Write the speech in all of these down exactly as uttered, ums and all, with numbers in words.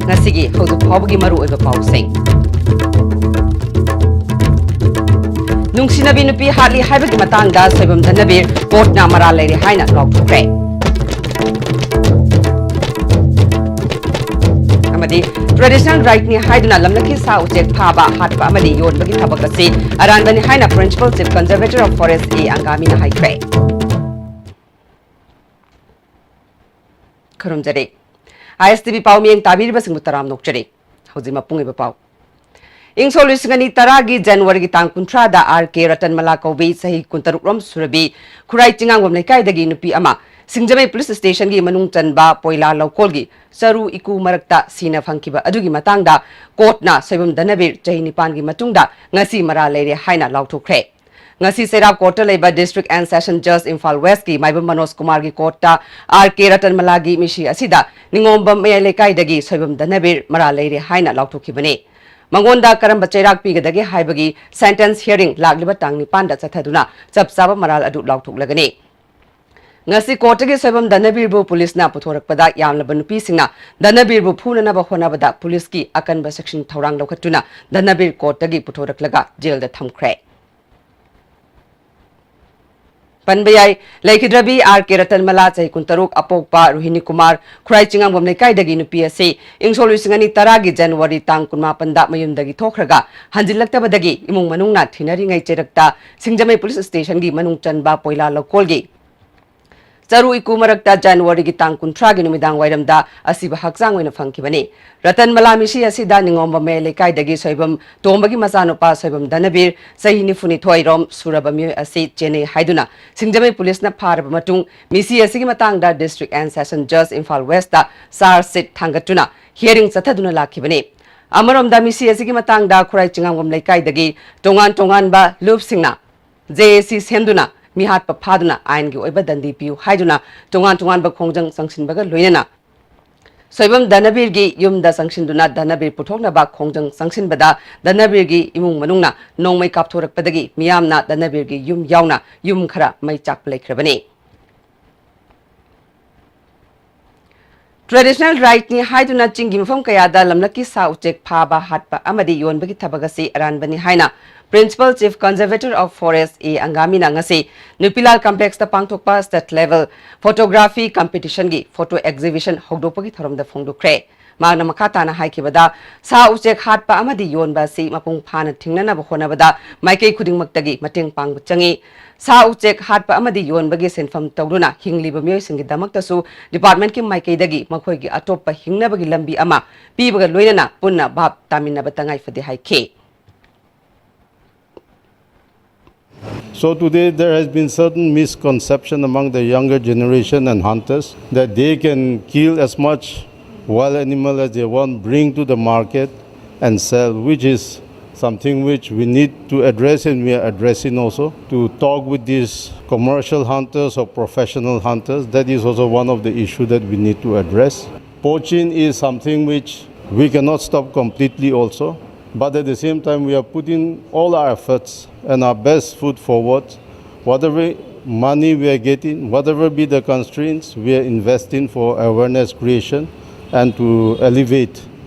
ꯉꯁꯤꯒꯤ ꯍꯧꯖꯤꯛ ꯐꯥꯎꯕꯒꯤ ꯃꯔꯨꯑꯣꯏꯕ ꯄꯥꯎꯁꯤꯡ꯫ ꯅꯨꯡꯁꯤꯅꯕꯤ ꯅꯨꯄꯤ ꯍꯥꯠꯂꯤ ꯍꯥꯏꯕꯒꯤ ꯃꯇꯥꯡꯗ ꯁꯣꯏꯕꯝ ꯙꯅꯕꯤꯔ ꯀꯣꯔꯠꯅ ꯃꯔꯥꯜ ꯂꯩꯔꯦ ꯍꯥꯏꯅ ꯂꯥꯎꯊꯣꯛꯈ꯭ꯔꯦ꯫ ꯑꯃꯗꯤ traditional rightꯅꯤ ꯍꯥꯏꯗꯨꯅ ꯂꯝꯂꯛꯀꯤ ꯁꯥ ꯎꯆꯦꯛ ꯐꯥꯕ, ꯍꯥꯠꯄ ꯑꯃꯗꯤ ꯌꯣꯟꯕꯒꯤ ꯊꯕꯛ ꯑꯁꯤ ꯑꯔꯥꯟꯕꯅꯤ ꯍꯥꯏꯅ Principal Chief Conservator of Forest A ꯑꯪꯒꯥꯃꯤꯅ ꯍꯥꯏꯈ꯭ꯔꯦ꯫ ꯈꯨꯔꯨꯝꯖꯔꯤ꯫ ISTV ꯄꯥꯎ ꯃꯤꯠꯌꯦꯡ ꯇꯥꯕꯤꯔꯤꯕꯁꯤꯡꯕꯨ ꯇꯔꯥꯝꯅ ꯑꯣꯛꯆꯔꯤ꯫ ꯍꯧꯖꯤꯛ ꯃꯄꯨꯡ ꯑꯣꯏꯕ ꯄꯥꯎ꯫ ꯏꯪ ꯁꯣꯛ ꯂꯤꯁꯤꯡ ꯑꯅꯤ ꯇꯔꯥꯒꯤ January ꯇꯥꯡ ꯀꯨꯟꯊ꯭ꯔꯥꯗ R K ꯔꯇꯟꯃꯂꯥ ꯀꯧꯕꯤ ꯆꯍꯤ ꯀꯨꯟꯇꯔꯨꯛ ꯔꯣꯝ ꯁꯨꯔꯕꯤ ꯈꯨꯔꯥꯏ ꯆꯤꯉꯥꯡꯕꯝ ꯂꯩꯀꯥꯏꯗꯒꯤ ꯅꯨꯄꯤ ꯑꯃ ꯁꯤꯡꯖꯃꯩ Police Stationꯒꯤ ꯃꯅꯨꯡ ꯆꯟꯕ ꯄꯣꯏꯂꯥ ꯂꯧꯀꯣꯜꯒꯤ ꯆꯔꯨ ꯏꯀꯨ ꯃꯔꯛꯇ ꯁꯤꯅ ꯐꯪꯈꯤꯕ ꯑꯗꯨꯒꯤ ꯃꯇꯥꯡꯗ ꯀꯣꯔꯠꯅ ꯁꯣꯏꯕꯝ ꯙꯅꯕꯤꯔ ꯆꯍꯤ ꯅꯤꯄꯥꯟꯒꯤ ꯃꯇꯨꯡꯗ ꯉꯁꯤ ꯃꯔꯥꯜ ꯂꯩꯔꯦ ꯍꯥꯏꯅ ꯂꯥꯎꯊꯣꯛꯈ꯭ꯔꯦ꯫ ꯉꯁꯤ ꯆꯩꯔꯥꯎ ꯀꯣꯔꯠꯇ ꯂꯩꯕ District and Session Judge Imphal Westꯀꯤ Maibam Manoj ꯀꯨꯃꯥꯔꯒꯤ ꯀꯣꯔꯠꯇ R K ꯔꯇꯟꯃꯂꯥꯒꯤ ꯃꯤꯁꯤ ꯑꯁꯤꯗ ꯅꯤꯉꯣꯝꯕꯝ ꯃꯌꯥꯏ ꯂꯩꯀꯥꯏꯗꯒꯤ ꯁꯣꯏꯕꯝ ꯙꯅꯕꯤꯔ ꯃꯔꯥꯜ ꯂꯩꯔꯦ ꯍꯥꯏꯅ ꯂꯥꯎꯊꯣꯛꯈꯤꯕꯅꯤ꯫ ꯃꯉꯣꯟꯗ ꯀꯔꯝꯕ ꯆꯩꯔꯥꯛ ꯄꯤꯒꯗꯒꯦ ꯍꯥꯏꯕꯒꯤ sentence hearing ꯂꯥꯛꯂꯤꯕ ꯇꯥꯡ ꯅꯤꯄꯥꯟꯗ ꯆꯠꯊꯗꯨꯅ ꯆꯞ ꯆꯥꯕ ꯃꯔꯥꯜ ꯑꯗꯨ ꯂꯥꯎꯊꯣꯛꯂꯒꯅꯤ꯫ ꯉꯁꯤ ꯀꯣꯔꯠꯇꯒꯤ ꯁꯣꯏꯕꯝ ꯙꯅꯕꯤꯔꯕꯨ ꯄꯨꯂꯤꯁꯅ ꯄꯨꯊꯣꯔꯛꯄꯗ ꯌꯥꯝꯂꯕ ꯅꯨꯄꯤꯁꯤꯡꯅ ꯙꯅꯕꯤꯔꯕꯨ ꯐꯨꯅꯅꯕ ꯍꯣꯠꯅꯕꯗ ꯄꯨꯂꯤꯁꯀꯤ ꯑꯀꯟꯕ ꯁꯦꯛꯁꯟ ꯊꯧꯔꯥꯡ ꯂꯧꯈꯠꯇꯨꯅ ꯙꯅꯕꯤꯔ ꯀꯣꯔꯠꯇꯒꯤ ꯄꯨꯊꯣꯔꯛꯂꯒ ꯖꯦꯜꯗ ꯊꯝꯈ꯭ꯔꯦ꯫ ꯄꯟꯕ ꯌꯥꯏ, ꯂꯩꯈꯤꯗ꯭ꯔꯕꯤ R K ꯔꯇꯟꯃꯂꯥ, ꯆꯍꯤ ꯀꯨꯟꯇꯔꯨꯛ, ꯑꯄꯣꯛꯄ ꯔꯣꯍꯤꯅꯤ ꯀꯨꯃꯥꯔ, ꯈꯨꯔꯥꯏ ꯆꯤꯉꯥꯡꯕꯝ ꯂꯩꯀꯥꯏꯗꯒꯤ ꯅꯨꯄꯤ ꯑꯁꯤ ꯏꯪ ꯁꯣꯛ ꯂꯤꯁꯤꯡ ꯑꯅꯤ ꯇꯔꯥꯒꯤ January ꯇꯥꯡ ꯀꯨꯟꯃꯥꯄꯟꯗ ꯃꯌꯨꯝꯗꯒꯤ ꯊꯣꯛꯈ꯭ꯔꯒ ꯍꯟꯖꯤꯜꯂꯛꯇꯕꯗꯒꯤ ꯏꯃꯨꯡ ꯃꯅꯨꯡꯅ ꯊꯤꯅꯔꯤꯉꯩ ꯆꯩꯔꯛꯇ ꯁꯤꯡꯖꯃꯩ Police Stationꯒꯤ ꯃꯅꯨꯡ ꯆꯟꯕ ꯄꯣꯏꯂꯥ ꯂꯧꯀꯣꯜꯒꯤ ꯆꯔꯨ ꯏꯀꯨ ꯃꯔꯛꯇ Januaryꯒꯤ ꯇꯥꯡ ꯀꯨꯟꯊ꯭ꯔꯥꯒꯤ ꯅꯨꯃꯤꯗꯥꯡ ꯋꯥꯏꯔꯝꯗ ꯑꯁꯤꯕ ꯍꯛꯆꯥꯡ ꯑꯣꯏꯅ ꯐꯪꯈꯤꯕꯅꯤ꯫ ꯔꯇꯟꯃꯂꯥ ꯃꯤꯁꯤ ꯑꯁꯤꯗ ꯅꯤꯉꯣꯝꯕꯝ ꯃꯌꯥꯏ ꯂꯩꯀꯥꯏꯗꯒꯤ ꯁꯣꯏꯕꯝ ꯇꯣꯝꯕꯒꯤ ꯃꯆꯥꯅꯨꯄꯥ ꯁꯣꯏꯕꯝ ꯙꯅꯕꯤꯔ, ꯆꯍꯤ ꯅꯤꯐꯨꯅꯤꯊꯣꯏ ꯔꯣꯝ ꯁꯨꯔꯕ ꯃꯤꯑꯣꯏ ꯑꯁꯤ ꯆꯦꯟꯅꯩ ꯍꯥꯏꯗꯨꯅ ꯁꯤꯡꯖꯃꯩ ꯄꯨꯂꯤꯁꯅ ꯐꯥꯔꯕ ꯃꯇꯨꯡ ꯃꯤꯁꯤ ꯑꯁꯤꯒꯤ ꯃꯇꯥꯡꯗ District and Session Judge Imphal Westꯇ charge sheet ꯊꯥꯡꯒꯠꯇꯨꯅ hearing ꯆꯠꯊꯗꯨꯅ ꯂꯥꯛꯈꯤꯕꯅꯤ꯫ ꯑꯃꯔꯣꯝꯗ ꯃꯤꯁꯤ ꯑꯁꯤꯒꯤ ꯃꯇꯥꯡꯗ ꯈꯨꯔꯥꯏ ꯆꯤꯉꯥꯡꯕꯝ ꯂꯩꯀꯥꯏꯗꯒꯤ ꯇꯣꯉꯥꯟ ꯇꯣꯉꯥꯟꯕ ꯂꯨꯞꯁꯤꯡꯅ J A C ꯁꯦꯝꯗꯨꯅ ꯃꯤꯍꯥꯠꯄ ꯐꯥꯗꯨꯅ ꯑꯥꯏꯟꯒꯤ ꯑꯣꯏꯕ ꯗꯟꯗꯤ ꯄꯤꯌꯨ ꯍꯥꯏꯗꯨꯅ ꯇꯣꯉꯥꯟ ꯇꯣꯉꯥꯟꯕ ꯈꯣꯡꯖꯪ ꯆꯪꯁꯤꯟꯕꯒ ꯂꯣꯏꯅꯅ ꯁꯣꯏꯕꯝ ꯙꯅꯕꯤꯔꯒꯤ ꯌꯨꯝꯗ ꯆꯪꯁꯤꯟꯗꯨꯅ ꯙꯅꯕꯤꯔ ꯄꯨꯊꯣꯛꯅꯕ ꯈꯣꯡꯖꯪ ꯆꯪꯁꯤꯟꯕꯗ ꯙꯅꯕꯤꯔꯒꯤ ꯏꯃꯨꯡ ꯃꯅꯨꯡꯅ ꯅꯣꯡꯃꯩ ꯀꯥꯞꯊꯣꯔꯛꯄꯗꯒꯤ ꯃꯤꯌꯥꯝꯅ ꯙꯅꯕꯤꯔꯒꯤ ꯌꯨꯝ ꯌꯥꯎꯅ ꯌꯨꯝ ꯈꯔ ꯃꯩ ꯆꯥꯛꯄ ꯂꯩꯈ꯭ꯔꯕꯅꯤ꯫ Traditional rightꯅꯤ ꯍꯥꯏꯗꯨꯅ ꯆꯤꯡꯒꯤ ꯃꯐꯝ ꯀꯌꯥꯗ ꯂꯝꯂꯛꯀꯤ ꯁꯥ ꯎꯆꯦꯛ ꯐꯥꯕ, ꯍꯥꯠꯄ ꯑꯃꯗꯤ ꯌꯣꯟꯕꯒꯤ ꯊꯕꯛ ꯑꯁꯤ ꯑꯔꯥꯟꯕꯅꯤ ꯍꯥꯏꯅ Principal Chief Conservator of Forest A ꯑꯪꯒꯥꯃꯤꯅ ꯉꯁꯤ ꯅꯨꯄꯤꯂꯥꯜ complexꯇ ꯄꯥꯡꯊꯣꯛꯄ state level photography competitionꯒꯤ photo exhibition ꯍꯧꯗꯣꯛꯄꯒꯤ ꯊꯧꯔꯝꯗ ꯐꯣꯡꯗꯣꯛꯈ꯭ꯔꯦ꯫ ꯃꯍꯥꯛꯅ ꯃꯈꯥ ꯇꯥꯅ ꯍꯥꯏꯈꯤꯕꯗ, ꯁꯥ ꯎꯆꯦꯛ ꯍꯥꯠꯄ ꯑꯃꯗꯤ ꯌꯣꯟꯕ ꯑꯁꯤ ꯃꯄꯨꯡ ꯐꯥꯅ ꯊꯤꯡꯅꯅꯕ ꯍꯣꯠꯅꯕꯗ ꯃꯥꯏꯀꯩ ꯈꯨꯗꯤꯡꯃꯛꯇꯒꯤ ꯃꯇꯦꯡ ꯄꯥꯡꯕ ꯆꯪꯏ꯫ ꯁꯥ ꯎꯆꯦꯛ ꯍꯥꯠꯄ ꯑꯃꯗꯤ ꯌꯣꯟꯕꯒꯤ ꯁꯤꯟꯐꯝ ꯇꯧꯗꯨꯅ ꯍꯤꯡꯂꯤꯕ ꯃꯤꯑꯣꯏꯁꯤꯡꯒꯤꯗꯃꯛꯇꯁꯨ departmentꯀꯤ ꯃꯥꯏꯀꯩꯗꯒꯤ ꯃꯈꯣꯏꯒꯤ ꯑꯇꯣꯞꯄ ꯍꯤꯡꯅꯕꯒꯤ ꯂꯝꯕꯤ ꯑꯃ ꯄꯤꯕꯒ ꯂꯣꯏꯅꯅ ꯄꯨꯟꯅ ꯚꯥꯞ ꯇꯥꯃꯤꯟꯅꯕ ꯇꯉꯥꯏ ꯐꯗꯦ ꯍꯥꯏꯈꯤ꯫ So today there has been certain misconception among the younger generation and hunters that they can kill as much wild animal as they want, bring to the market and sell, which is something which we need to address, and we are addressing also to talk with these commercial hunters or professional hunters. That is also one of the issue that we need to address. Poaching is something which we cannot stop completely also, but at the same time we are putting all our efforts and our best foot forward. Whatever money we are getting, whatever be the constraints, we are investing for awareness creation and to elevate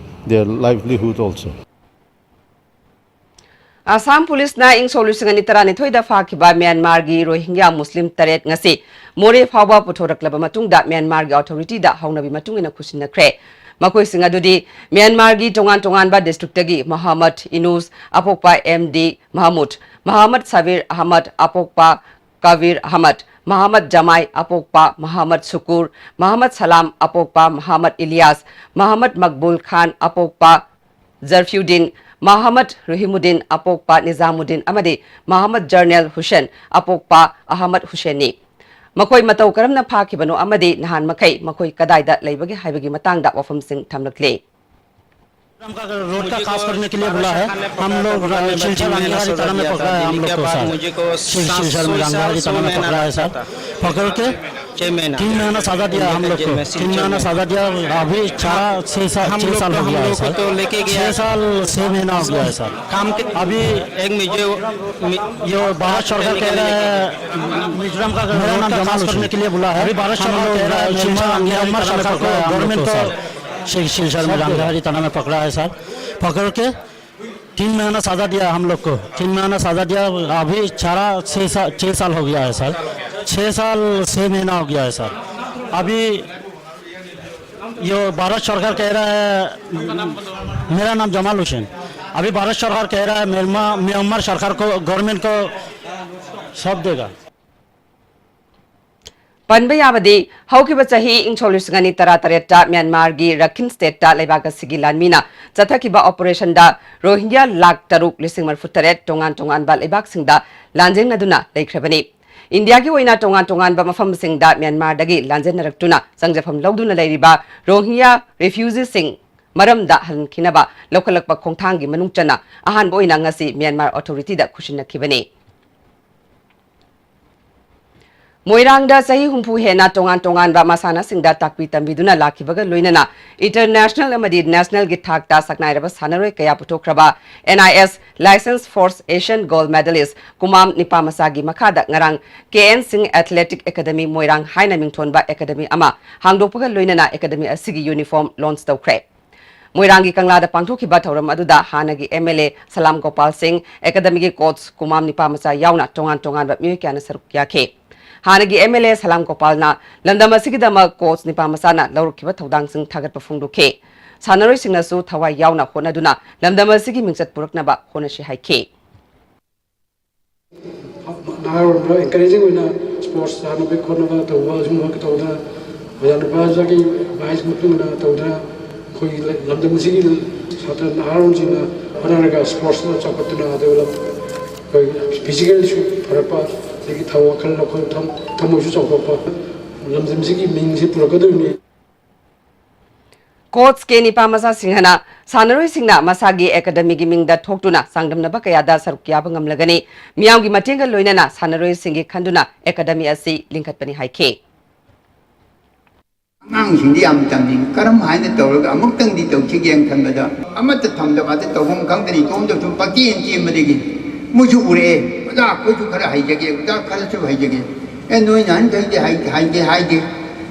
their livelihood also. Assam ꯄꯨꯂꯤꯁꯅ ꯏꯪ ꯁꯣꯛ ꯂꯤꯁꯤꯡ ꯑꯅꯤ ꯇꯔꯥꯅꯤꯊꯣꯏꯗ ꯐꯥꯈꯤꯕ ꯃ꯭ꯌꯥꯟꯃꯥꯔꯒꯤ ꯔꯣꯍꯤꯡꯒ꯭ꯌꯥ ꯃꯨꯁꯂꯤꯝ ꯇꯔꯦꯠ ꯉꯁꯤ ꯃꯣꯔꯦ ꯐꯥꯎꯕ ꯄꯨꯊꯣꯔꯛꯂꯕ ꯃꯇꯨꯡꯗ ꯃ꯭ꯌꯥꯟꯃꯥꯔꯒꯤ ꯑꯣꯊꯣꯔꯤꯇꯤꯗ ꯍꯧꯅꯕꯤ ꯃꯇꯨꯡ ꯏꯟꯅ ꯈꯨꯠꯁꯤꯟꯅꯈ꯭ꯔꯦ꯫ ꯃꯈꯣꯏꯁꯤꯡ ꯑꯗꯨꯗꯤ ꯃ꯭ꯌꯥꯟꯃꯥꯔꯒꯤ ꯇꯣꯉꯥꯟ ꯇꯣꯉꯥꯟꯕ districtꯇꯒꯤ ꯃꯣꯍꯝꯃꯗ ꯏꯅꯨꯁ ꯑꯄꯣꯛꯄ ꯑꯦꯝ ꯗꯤ ꯃꯍꯃꯨꯗ, ꯃꯣꯍꯝꯃꯗ ꯁꯕꯤꯔ ꯑꯍꯃꯗ ꯑꯄꯣꯛꯄ ꯀꯕꯤꯔ ꯑꯍꯃꯗ, ꯃꯣꯍꯝꯃꯗ ꯖꯃꯥꯏ ꯑꯄꯣꯛꯄ ꯃꯣꯍꯝꯃꯗ ꯁꯨꯀꯨꯔ, ꯃꯣꯍꯝꯃꯗ ꯁꯂꯥꯝ ꯑꯄꯣꯛꯄ ꯃꯣꯍꯝꯃꯗ ꯏꯂꯤꯌꯥꯁ, ꯃꯣꯍꯝꯃꯗ ꯃꯛꯕꯨꯜ ꯈꯥꯟ ꯑꯄꯣꯛꯄ ꯖꯔꯐ꯭ꯌꯨꯗꯤꯟ, ꯃꯣꯍꯝꯃꯗ ꯔꯨꯍꯤꯃꯨꯗꯤꯟ ꯑꯄꯣꯛꯄ ꯅꯤꯖꯥꯃꯨꯗꯤꯟ ꯑꯃꯗꯤ ꯃꯣꯍꯝꯃꯗ ꯖꯔꯅꯦꯜ ꯍꯨꯁꯦꯟ ꯑꯄꯣꯛꯄ ꯑꯍꯃꯗ ꯍꯨꯁꯦꯟꯅꯤ꯫ ꯃꯈꯣꯏ ꯃꯇꯧ ꯀꯔꯝꯅ ꯐꯥꯈꯤꯕꯅꯣ ꯑꯃꯗꯤ ꯅꯍꯥꯟ ꯃꯈꯩ ꯃꯈꯣꯏ ꯀꯗꯥꯏꯗ ꯂꯩꯕꯒꯦ ꯍꯥꯏꯕꯒꯤ ꯃꯇꯥꯡꯗ ꯋꯥꯐꯝꯁꯤꯡ ꯊꯝꯂꯛꯂꯤ꯫ हमका रोड का खास करने के लिए बुला है। हम लोग अ, सिलचर रंगेवाली थाना में पकड़ा है हम लोग को, सर। सिल- सिलचर में रंगेवाली थाना में पकड़ा है, सर। पकड़ के छह महीना। तीन महीना सजा दिया हम लोग को। तीन महीना सजा दिया, अभी चार, छह साल, हम छह लोग साल को, हो हम गया है लोग को सर। तो लेके गया छह साल, छह महीना हो गया है सर। काम के अभी एक में जो, जो भारत सरकार कह रहा है, मिजोरम का मेरा नाम जमाल हुसैन। के लिए बोला है। अभी भारत सरकार कह रहा है, म्यांमार, म्यांमार सरकार को, गवर्नमेंट को, सिलचर में, रंगधारी थाना में पकड़ा है सर। पकड़ के तीन महीना सजा दिया हम लोग को, तीन महीना सजा दिया। अभी चार, छः साल, छः साल हो गया है सर, छः साल छः महीना हो गया है सर। अभी ये भारत सरकार कह रहा है, मेरा नाम जमाल हुसैन। अभी भारत सरकार कह रहा है, म्यांमार, म्यांमार सरकार को, गवर्नमेंट को सब देगा। ꯄꯟꯕ ꯌꯥꯕꯗꯤ, ꯍꯧꯈꯤꯕ ꯆꯍꯤ ꯏꯪ ꯁꯣꯛ ꯂꯤꯁꯤꯡ ꯑꯅꯤ ꯇꯔꯥꯇꯔꯦꯠꯇ ꯃ꯭ꯌꯥꯟꯃꯥꯔꯒꯤ ꯔꯈꯤꯟ ꯁ꯭ꯇꯦꯠꯇ ꯂꯩꯕꯥꯛ ꯑꯁꯤꯒꯤ ꯂꯥꯟꯃꯤꯅ ꯆꯠꯊꯈꯤꯕ ꯑꯣꯄꯔꯦꯁꯟꯗ ꯔꯣꯍꯤꯡꯒ꯭ꯌꯥ ꯂꯥꯈ ꯇꯔꯨꯛ ꯂꯤꯁꯤꯡ ꯃꯔꯤꯐꯨ ꯇꯔꯦꯠ ꯇꯣꯉꯥꯟ ꯇꯣꯉꯥꯟꯕ ꯂꯩꯕꯥꯛꯁꯤꯡꯗ ꯂꯥꯟꯖꯦꯡꯅꯗꯨꯅ ꯂꯩꯈ꯭ꯔꯕꯅꯤ꯫ ꯏꯟꯗꯤꯌꯥꯒꯤ ꯑꯣꯏꯅ ꯇꯣꯉꯥꯟ ꯇꯣꯉꯥꯟꯕ ꯃꯐꯝꯁꯤꯡꯗ ꯃ꯭ꯌꯥꯟꯃꯥꯔꯗꯒꯤ ꯂꯥꯟꯖꯦꯟꯅꯔꯛꯇꯨꯅ ꯆꯪꯖꯐꯝ ꯂꯧꯗꯨꯅ ꯂꯩꯔꯤꯕ ꯔꯣꯍꯤꯡꯒ꯭ꯌꯥ ꯔꯤꯐ꯭ꯌꯨꯖꯤꯁꯤꯡ ꯃꯔꯝꯗ ꯍꯟꯈꯤꯅꯕ ꯂꯧꯈꯠꯂꯛꯄ ꯈꯣꯡꯊꯥꯡꯒꯤ ꯃꯅꯨꯡ ꯆꯟꯅ ꯑꯍꯥꯟꯕ ꯑꯣꯏꯅ ꯉꯁꯤ ꯃ꯭ꯌꯥꯟꯃꯥꯔ ꯑꯣꯊꯣꯔꯤꯇꯤꯗ ꯈꯨꯠꯁꯤꯟꯅꯈꯤꯕꯅꯤ꯫ ꯃꯣꯏꯔꯥꯡꯗ ꯆꯍꯤ ꯍꯨꯝꯐꯨ ꯍꯦꯟꯅ ꯇꯣꯉꯥꯟ ꯇꯣꯉꯥꯟꯕ ꯃꯁꯥꯟꯅꯁꯤꯡꯗ ꯇꯥꯛꯄꯤ ꯇꯝꯕꯤꯗꯨꯅ ꯂꯥꯛꯈꯤꯕꯒ ꯂꯣꯏꯅꯅ ꯏꯟꯇꯔꯅꯦꯁꯅꯦꯜ ꯑꯃꯗꯤ ꯅꯦꯁꯅꯦꯜꯒꯤ ꯊꯥꯛꯇ ꯁꯛꯅꯥꯏꯔꯕ ꯁꯥꯟꯅꯔꯣꯏ ꯀꯌꯥ ꯄꯨꯊꯣꯛꯈ꯭ꯔꯕ N I S licence force Asian gold medallist ꯀꯨꯃꯥꯝ ꯅꯤꯄꯥ ꯃꯆꯥꯒꯤ ꯃꯈꯥꯗ ꯉꯔꯥꯡ ꯀꯦ ꯑꯦꯟ ꯁꯤꯡ ꯑꯦꯊꯂꯦꯇꯤꯛ ꯑꯦꯀꯥꯗꯃꯤ ꯃꯣꯏꯔꯥꯡ ꯍꯥꯏꯅ ꯃꯤꯡꯊꯣꯟꯕ ꯑꯦꯀꯥꯗꯃꯤ ꯑꯃ ꯍꯥꯡꯗꯣꯛꯄꯒ ꯂꯣꯏꯅꯅ ꯑꯦꯀꯥꯗꯃꯤ ꯑꯁꯤꯒꯤ ꯌꯨꯅꯤꯐꯣꯔꯝ ꯂꯣꯟꯆ ꯇꯧꯈ꯭ꯔꯦ꯫ ꯃꯣꯏꯔꯥꯡꯒꯤ ꯀꯪꯂꯥꯗ ꯄꯥꯡꯊꯣꯛꯈꯤꯕ ꯊꯧꯔꯝ ꯑꯗꯨꯗ ꯍꯥꯟꯅꯒꯤ ꯑꯦꯝ ꯑꯦꯜ ꯑꯦ ꯁꯂꯥꯝ ꯒꯣꯄꯥꯜ ꯁꯤꯡ, ꯑꯦꯀꯥꯗꯃꯤꯒꯤ ꯀꯣꯆ ꯀꯨꯃꯥꯝ ꯅꯤꯄꯥꯃꯆꯥ ꯌꯥꯎꯅ ꯇꯣꯉꯥꯟ ꯇꯣꯉꯥꯟꯕ ꯃꯤꯑꯣꯏ ꯀꯌꯥꯅ ꯁꯔꯨꯛ ꯌꯥꯈꯤ꯫ ꯍꯥꯟꯅꯒꯤ ꯑꯦꯝ ꯑꯦꯜ ꯑꯦ ꯁꯂꯥꯝ ꯒꯣꯄꯥꯜꯅ ꯂꯝꯗꯝ ꯑꯁꯤꯒꯤꯗꯃꯛ ꯀꯣꯆ ꯅꯤꯄꯥꯃꯆꯥꯅ ꯂꯧꯔꯛꯈꯤꯕ ꯊꯧꯗꯥꯡꯁꯤꯡ ꯊꯥꯒꯠꯄ ꯐꯣꯡꯗꯣꯛꯈꯤ꯫ ꯁꯥꯟꯅꯔꯣꯏꯁꯤꯡꯅꯁꯨ ꯊꯋꯥꯏ ꯌꯥꯎꯅ ꯍꯣꯠꯅꯗꯨꯅ ꯂꯝꯗꯝ ꯑꯁꯤꯒꯤ ꯃꯤꯡꯆꯠ ꯄꯨꯔꯛꯅꯕ ꯍꯣꯠꯅꯁꯤ ꯍꯥꯏꯈꯤ꯫ ꯅꯍꯥꯔꯣꯜꯗ ꯑꯦꯟꯀꯔꯦꯖꯤꯡ ꯑꯣꯏꯅ ꯁ꯭ꯄꯣꯔꯠꯁ ꯁꯥꯟꯅꯕ ꯈꯣꯠꯅꯕ ꯇꯧꯕ, ꯑꯁꯤꯒꯨꯝꯕ ꯇꯧꯗꯅ, ꯑꯣꯖꯥ ꯅꯨꯄꯥꯖꯥꯒꯤ ꯑꯦꯗꯚꯥꯏꯁ ꯃꯇꯨꯡ ꯏꯟꯅ ꯇꯧꯗꯅ, ꯑꯩꯈꯣꯏꯒꯤ ꯂꯝꯗꯝ ꯑꯁꯤꯒꯤ ꯁꯥꯇ꯭ꯔ ꯅꯍꯥꯔꯣꯜꯁꯤꯡꯅ ꯍꯣꯠꯅꯔꯒ ꯁ꯭ꯄꯣꯔꯠꯁꯇ ꯆꯥꯎꯈꯠꯇꯨꯅ, ꯑꯗꯨꯒ ꯂꯝ-, ꯑꯩꯈꯣꯏ ꯐꯤꯖꯤꯀꯦꯜꯁꯨ ꯐꯔꯛꯄ, ꯑꯗꯒꯤ ꯊꯧ-, ꯋꯥꯈꯜ ꯂꯧꯈꯣꯡ ꯊꯝ-, ꯊꯃꯣꯏꯁꯨ ꯆꯥꯎꯊꯣꯛꯄ, ꯂꯝꯗꯝꯁꯤꯒꯤ ꯃꯤꯡꯁꯤ ꯄꯨꯔꯛꯀꯗꯧꯔꯤꯕꯅꯤ꯫ ꯀꯣꯆ ꯀꯦ ꯅꯤꯄꯥꯃꯆꯥ ꯁꯤꯡꯍꯅ ꯁꯥꯟꯅꯔꯣꯏꯁꯤꯡꯅ ꯃꯁꯥꯒꯤ ꯑꯦꯀꯥꯗꯃꯤꯒꯤ ꯃꯤꯡꯗ ꯊꯣꯛꯇꯨꯅ ꯆꯥꯡꯗꯝꯅꯕ ꯀꯌꯥꯗ ꯁꯔꯨꯛ ꯌꯥꯕ ꯉꯝꯂꯒꯅꯤ, ꯃꯤꯌꯥꯝꯒꯤ ꯃꯇꯦꯡꯒ ꯂꯣꯏꯅꯅ ꯁꯥꯟꯅꯔꯣꯏꯁꯤꯡꯒꯤ ꯈꯟꯗꯨꯅ ꯑꯦꯀꯥꯗꯃꯤ ꯑꯁꯤ ꯂꯤꯡꯈꯠꯄꯅꯤ ꯍꯥꯏꯈꯤ꯫ ꯑꯉꯥꯡꯁꯤꯡꯗꯤ ꯌꯥꯝ ꯇꯝꯅꯤꯡꯉꯤ꯫ ꯀꯔꯝ ꯍꯥꯏꯅ ꯇꯧꯔꯒ ꯑꯃꯨꯛꯇꯪꯗꯤ ꯇꯧꯁꯤꯒꯦꯅ ꯈꯟꯕꯗ, ꯑꯃꯠꯇ ꯊꯝꯗꯕ, ꯑꯗꯨ ꯇꯧꯐꯝ ꯈꯪꯗꯅ ꯏꯇꯣꯝꯇ ꯁꯨꯝ ꯄꯪꯆꯦꯟ ꯆꯦꯟꯕꯗꯒꯤ ꯃꯣꯏꯁꯨ ꯎꯔꯛꯑꯦ, "ꯑꯣꯖꯥ, ꯑꯩꯈꯣꯏꯁꯨ ꯈꯔ ꯍꯩꯖꯒꯦ, ꯑꯣꯖꯥ, ꯈꯔꯁꯨ ꯍꯩꯖꯒꯦ"꯫ "ꯑꯦ, ꯅꯣꯏꯅ ꯑꯍꯟꯈꯩꯗꯤ ꯍꯩ-, ꯍꯩꯒꯦ ꯍꯥꯏꯗꯦ꯫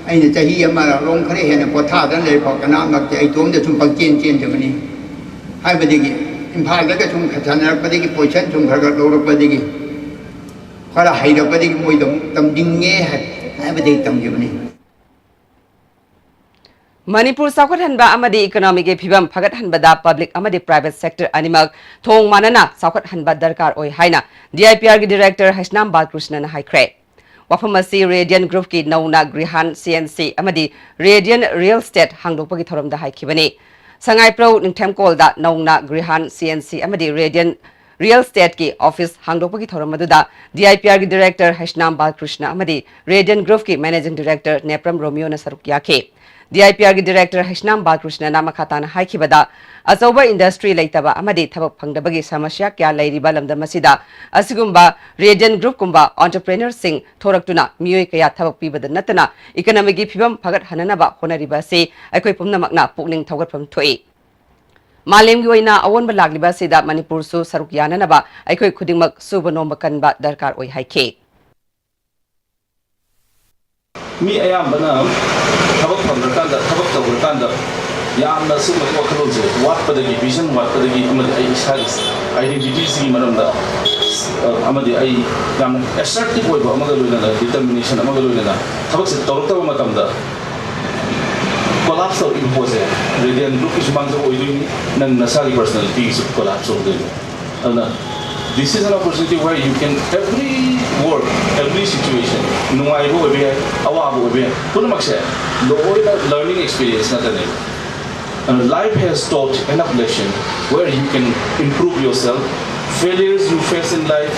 ꯑꯩꯅ ꯆꯍꯤ ꯑꯃꯔꯣꯝ ꯈꯔ ꯍꯦꯟꯅ ꯄꯣꯊꯥꯗꯅ ꯂꯩꯔꯤꯐꯥꯎ ꯀꯅꯥꯃꯛꯇꯤ ꯑꯩ ꯏꯇꯣꯝꯇ ꯁꯨꯝ ꯄꯪꯆꯦꯟ ꯆꯦꯟꯖꯕꯅꯤ"꯫ ꯍꯥꯏꯕꯗꯒꯤ ꯏꯝꯐꯥꯜꯗꯒ ꯁꯨꯝ ꯁꯥꯟꯅꯔꯛꯄꯗꯒꯤ, ꯄꯣꯖꯤꯁꯟ ꯁꯨꯝ ꯈꯔ ꯈꯔ ꯂꯧꯔꯛꯄꯗꯒꯤ, ꯈꯔ ꯍꯩꯔꯛꯄꯗꯒꯤ ꯃꯣꯏꯗ ꯑꯃꯨꯛ ꯇꯝꯅꯤꯡꯉꯦ ꯍꯥꯏ-, ꯍꯥꯏꯕꯗꯒꯤ ꯇꯝꯖꯕꯅꯤ꯫ ꯃꯅꯤꯄꯨꯔ ꯆꯥꯎꯈꯠꯍꯟꯕ ꯑꯃꯗꯤ ꯏꯀꯣꯅꯣꯃꯤꯒꯤ ꯐꯤꯕꯝ ꯐꯒꯠꯍꯟꯕꯗ ꯄꯕ꯭ꯂꯤꯛ ꯑꯃꯗꯤ ꯄ꯭ꯔꯥꯏꯚꯦꯠ ꯁꯦꯛꯇꯔ ꯑꯅꯤꯃꯛ ꯊꯣꯡ ꯃꯥꯟꯅꯅ ꯆꯥꯎꯈꯠꯍꯟꯕ ꯗꯔꯀꯥꯔ ꯑꯣꯏ ꯍꯥꯏꯅ D I P ꯑꯥꯔꯒꯤ director Heisnam ꯕꯥꯂꯀ꯭ꯔꯤꯁꯅꯅ ꯍꯥꯏꯈ꯭ꯔꯦ꯫ ꯋꯥꯐꯝ ꯑꯁꯤ ꯔꯦꯗꯤꯌꯟ ꯒ꯭ꯔꯨꯞꯀꯤ ꯅꯧꯅ ꯒ꯭ꯔꯤꯍꯥꯟ ꯁꯤ ꯑꯦꯟ ꯁꯤ ꯑꯃꯗꯤ ꯔꯦꯗꯤꯌꯟ ꯔꯤꯌꯦꯜ ꯏꯁꯇꯦꯠ ꯍꯥꯡꯗꯣꯛꯄꯒꯤ ꯊꯧꯔꯝꯗ ꯍꯥꯏꯈꯤꯕꯅꯤ꯫ ꯁꯉꯥꯏꯄ꯭ꯔꯧ ꯅꯤꯡꯊꯦꯝꯀꯣꯜꯗ ꯅꯧꯅ ꯒ꯭ꯔꯤꯍꯥꯟ ꯁꯤ ꯑꯦꯟ ꯁꯤ ꯑꯃꯗꯤ ꯔꯦꯗꯤꯌꯟ ꯔꯤꯌꯦꯜ ꯏꯁꯇꯦꯠꯀꯤ ꯑꯣꯐꯤꯁ ꯍꯥꯡꯗꯣꯛꯄꯒꯤ ꯊꯧꯔꯝ ꯑꯗꯨꯗ D I P ꯑꯥꯔꯒꯤ director Heisnam ꯕꯥꯂꯀ꯭ꯔꯤꯁꯅ ꯑꯃꯗꯤ ꯔꯦꯗꯤꯌꯟ ꯒ꯭ꯔꯨꯞꯀꯤ ꯃꯦꯅꯦꯖꯤꯡ ꯗꯤꯔꯦꯛꯇꯔ ꯅꯦꯄ꯭ꯔꯝ ꯔꯣꯃꯤꯌꯣꯅ ꯁꯔꯨꯛ ꯌꯥꯈꯤ꯫ D I P ꯑꯥꯔꯒꯤ director Heisnam ꯕꯥꯂꯀ꯭ꯔꯤꯁꯅꯅ ꯃꯈꯥ ꯇꯥꯅ ꯍꯥꯏꯈꯤꯕꯗ, ꯑꯆꯧꯕ ꯏꯟꯗꯁꯇ꯭ꯔꯤ ꯂꯩꯇꯕ ꯑꯃꯗꯤ ꯊꯕꯛ ꯐꯪꯗꯕꯒꯤ ꯁꯃꯁ꯭ꯌꯥ ꯀꯌꯥ ꯂꯩꯔꯤꯕ ꯂꯝꯗꯝ ꯑꯁꯤꯗ ꯑꯁꯤꯒꯨꯝꯕ ꯔꯦꯗꯤꯌꯟ ꯒ꯭ꯔꯨꯞꯀꯨꯝꯕ ꯑꯣꯟꯇꯔꯄ꯭ꯔꯦꯅꯔꯁꯤꯡ ꯊꯣꯔꯛꯇꯨꯅ ꯃꯤꯑꯣꯏ ꯀꯌꯥ ꯊꯕꯛ ꯄꯤꯕꯗ ꯅꯠꯇꯅ ꯏꯀꯣꯅꯣꯃꯤꯒꯤ ꯐꯤꯕꯝ ꯐꯒꯠꯍꯟꯅꯅꯕ ꯍꯣꯠꯅꯔꯤꯕ ꯑꯁꯤ ꯑꯩꯈꯣꯏ ꯄꯨꯝꯅꯃꯛꯅ ꯄꯨꯛꯅꯤꯡ ꯊꯧꯒꯠꯐꯝ ꯊꯣꯛꯏ꯫ ꯃꯥꯂꯦꯝꯒꯤ ꯑꯣꯏꯅ ꯑꯑꯣꯟꯕ ꯂꯥꯛꯂꯤꯕ ꯑꯁꯤꯗ ꯃꯅꯤꯄꯨꯔꯁꯨ ꯁꯔꯨꯛ ꯌꯥꯅꯅꯕ ꯑꯩꯈꯣꯏ ꯈꯨꯗꯤꯡꯃꯛ ꯁꯨꯕ ꯅꯣꯝꯕ ꯀꯟꯕ ꯗꯔꯀꯥꯔ ꯑꯣꯏ ꯍꯥꯏꯈꯤ꯫ ꯃꯤ ꯑꯌꯥꯝꯕꯅ ꯊꯕꯛ ꯐꯪꯗ꯭ꯔꯀꯥꯟꯗ, ꯊꯕꯛ ꯇꯧꯈ꯭ꯔꯀꯥꯟꯗ ꯌꯥꯝꯅ ꯁꯤꯒꯨꯝꯕꯒꯤ ꯋꯥꯈꯜꯂꯣꯟꯁꯦ ꯋꯥꯠꯄꯗꯒꯤ, ꯚꯤꯖꯟ ꯋꯥꯠꯄꯗꯒꯤ, ꯑꯃꯗꯤ ꯑꯩ ꯏꯁꯥꯒꯤ ꯑꯥꯏꯗꯦꯟꯇꯤꯇꯤꯁꯤꯒꯤ ꯃꯔꯝꯗ, ꯑ, ꯑꯃꯗꯤ ꯑꯩ ꯌꯥꯝꯅ ꯑꯦꯁꯔꯇꯤꯚ ꯑꯣꯏꯕ ꯑꯃꯒ ꯂꯣꯏꯅꯅ, ꯗꯤꯇꯔꯃꯤꯅꯦꯁꯟ ꯑꯃꯒ ꯂꯣꯏꯅꯅ ꯊꯕꯛꯁꯦ ꯇꯧꯔꯛꯇꯕ ꯃꯇꯝꯗ ꯀꯣꯂꯥꯞꯁ ꯇꯧꯔꯛꯏꯕ ꯄꯣꯠꯁꯦ ꯔꯦꯗꯤꯌꯟ ꯒ꯭ꯔꯨꯞꯀꯤꯁꯨ ꯃꯥꯡꯖꯕ ꯑꯣꯏꯗꯣꯏꯅꯤ, ꯅꯪ ꯅꯁꯥꯒꯤ ꯄꯔꯁꯅꯦꯂꯤꯇꯤꯒꯤꯁꯨ ꯀꯣꯂꯥꯞꯁ ꯇꯧꯗꯣꯏꯅꯤ꯫ ꯑꯗꯨꯅ, this is an opportunity where you can, every work, every situation, ꯅꯨꯡꯉꯥꯏꯕ ꯑꯣꯏꯕ ꯌꯥꯏ, ꯑꯋꯥꯕ ꯑꯣꯏꯕ ꯌꯥꯏ, ꯄꯨꯝꯅꯃꯛꯁꯦ ꯂꯣꯏꯅ ꯂꯔꯅꯤꯡ ꯑꯦꯛꯁꯄꯤꯔꯤꯌꯦꯟꯁ ꯉꯥꯛꯇꯅꯦ꯫ And life has taught enough lesson where you can improve yourself. Failures you face in life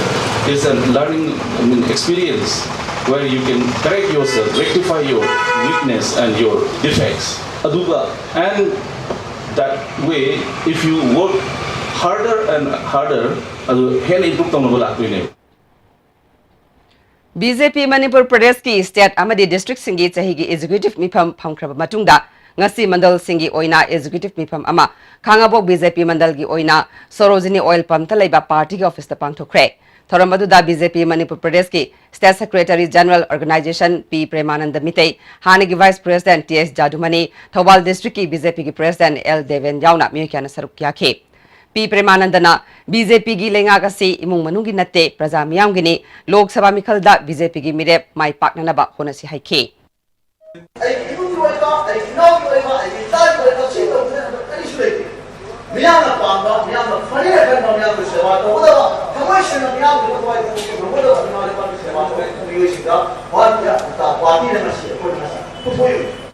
is a learning, I mean, experience where you can correct yourself, rectify your weakness and your defects. ꯑꯗꯨꯒ, and that way, if you work harder and harder, ꯑꯗꯨ ꯍꯦꯟꯅ improve ꯇꯧꯅꯕ ꯂꯥꯛꯇꯣꯏꯅꯦ꯫ B J ꯄꯤ ꯃꯅꯤꯄꯨꯔ ꯄ꯭ꯔꯗꯦꯁꯀꯤ state ꯑꯃꯗꯤ districtꯁꯤꯡꯒꯤ ꯆꯍꯤꯒꯤ executive ꯃꯤꯐꯝ ꯐꯝꯈ꯭ꯔꯕ ꯃꯇꯨꯡꯗ, ꯉꯁꯤ ꯃꯟꯗꯜꯁꯤꯡꯒꯤ ꯑꯣꯏꯅ executive ꯃꯤꯐꯝ ꯑꯃ ꯈꯥꯉꯕꯣꯛ ꯕꯤ ꯖꯦ ꯄꯤ ꯃꯟꯗꯜꯒꯤ ꯑꯣꯏꯅ ꯁꯣꯔꯣꯖꯤꯅꯤ oil pumpꯇ ꯂꯩꯕ partyꯒꯤ officeꯇ ꯄꯥꯡꯊꯣꯛꯈ꯭ꯔꯦ꯫ ꯊꯧꯔꯝ ꯑꯗꯨꯗ ꯕꯤ ꯖꯦ ꯄꯤ ꯃꯅꯤꯄꯨꯔ ꯄ꯭ꯔꯗꯦꯁꯀꯤ state secretary general organization ꯄꯤ ꯄ꯭ꯔꯦꯃꯥꯅꯟꯗ ꯃꯤꯇꯩ, ꯍꯥꯟꯅꯒꯤ vice president ꯇꯤ ꯑꯦꯁ ꯖꯥꯗꯨꯃꯅꯤ, ꯊꯧꯕꯥꯜ districtꯀꯤ ꯕꯤ ꯖꯦ ꯄꯤꯒꯤ president ꯑꯦꯜ ꯗꯦꯕꯦꯟ ꯌꯥꯎꯅ ꯃꯤꯑꯣꯏ ꯀꯌꯥꯅ ꯁꯔꯨꯛ ꯌꯥꯈꯤ꯫ ꯄꯤ ꯄ꯭ꯔꯦꯃꯥꯅꯟꯗꯅ ꯕꯤ ꯖꯦ ꯄꯤꯒꯤ ꯂꯩꯉꯥꯛ ꯑꯁꯤ ꯏꯃꯨꯡ ꯃꯅꯨꯡꯒꯤ ꯅꯠꯇꯦ, ꯄ꯭ꯔꯖꯥ ꯃꯤꯌꯥꯝꯒꯤꯅꯤ꯫ ꯂꯣꯛ ꯁꯚꯥ ꯃꯤꯈꯜꯗ ꯕꯤ ꯖꯦ ꯄꯤꯒꯤ ꯃꯤꯔꯦꯞ ꯃꯥꯏ ꯄꯥꯛꯅꯅꯕ ꯍꯣꯠꯅꯁꯤ ꯍꯥꯏꯈꯤ꯫ ꯑꯩꯒꯤ ꯏꯃꯨꯡꯒꯤ ꯑꯣꯏꯕ, ꯑꯩꯒꯤ ꯏꯅꯥꯎꯒꯤ ꯑꯣꯏꯕ, ꯑꯩꯒꯤ ꯏꯆꯥꯒꯤ ꯑꯣꯏꯕ ꯁꯤ ꯇꯧꯗꯅ ꯍꯟꯗꯛ ꯀꯔꯤꯁꯨ ꯂꯩꯇꯦ꯫ ꯃꯤꯌꯥꯝꯅ ꯄꯥꯝꯕ, ꯃꯤꯌꯥꯝꯅ ꯐꯔꯦꯅ ꯈꯟꯕ ꯃꯤꯌꯥꯝꯒꯤ ꯁꯦꯕꯥ ꯇꯧꯒꯗꯕ, ꯊꯃꯣꯏ ꯁꯦꯡꯅ ꯃꯤꯌꯥꯝꯒꯤ ꯊꯋꯥꯏ ꯄꯨꯛꯅꯤꯡ ꯉꯝꯒꯗꯕ ꯏꯃꯥ ꯂꯩꯕꯥꯛꯀꯤ ꯁꯦꯕꯥ ꯇꯧꯕ ꯃꯤꯑꯣꯏꯁꯤꯡꯗ ꯚꯥꯔꯠꯀꯤ ꯄꯥꯔꯇꯤꯅ ꯉꯁꯤ ꯑꯩꯈꯣꯏꯅ ꯉꯁꯤ ꯄꯨꯊꯣꯛꯏ꯫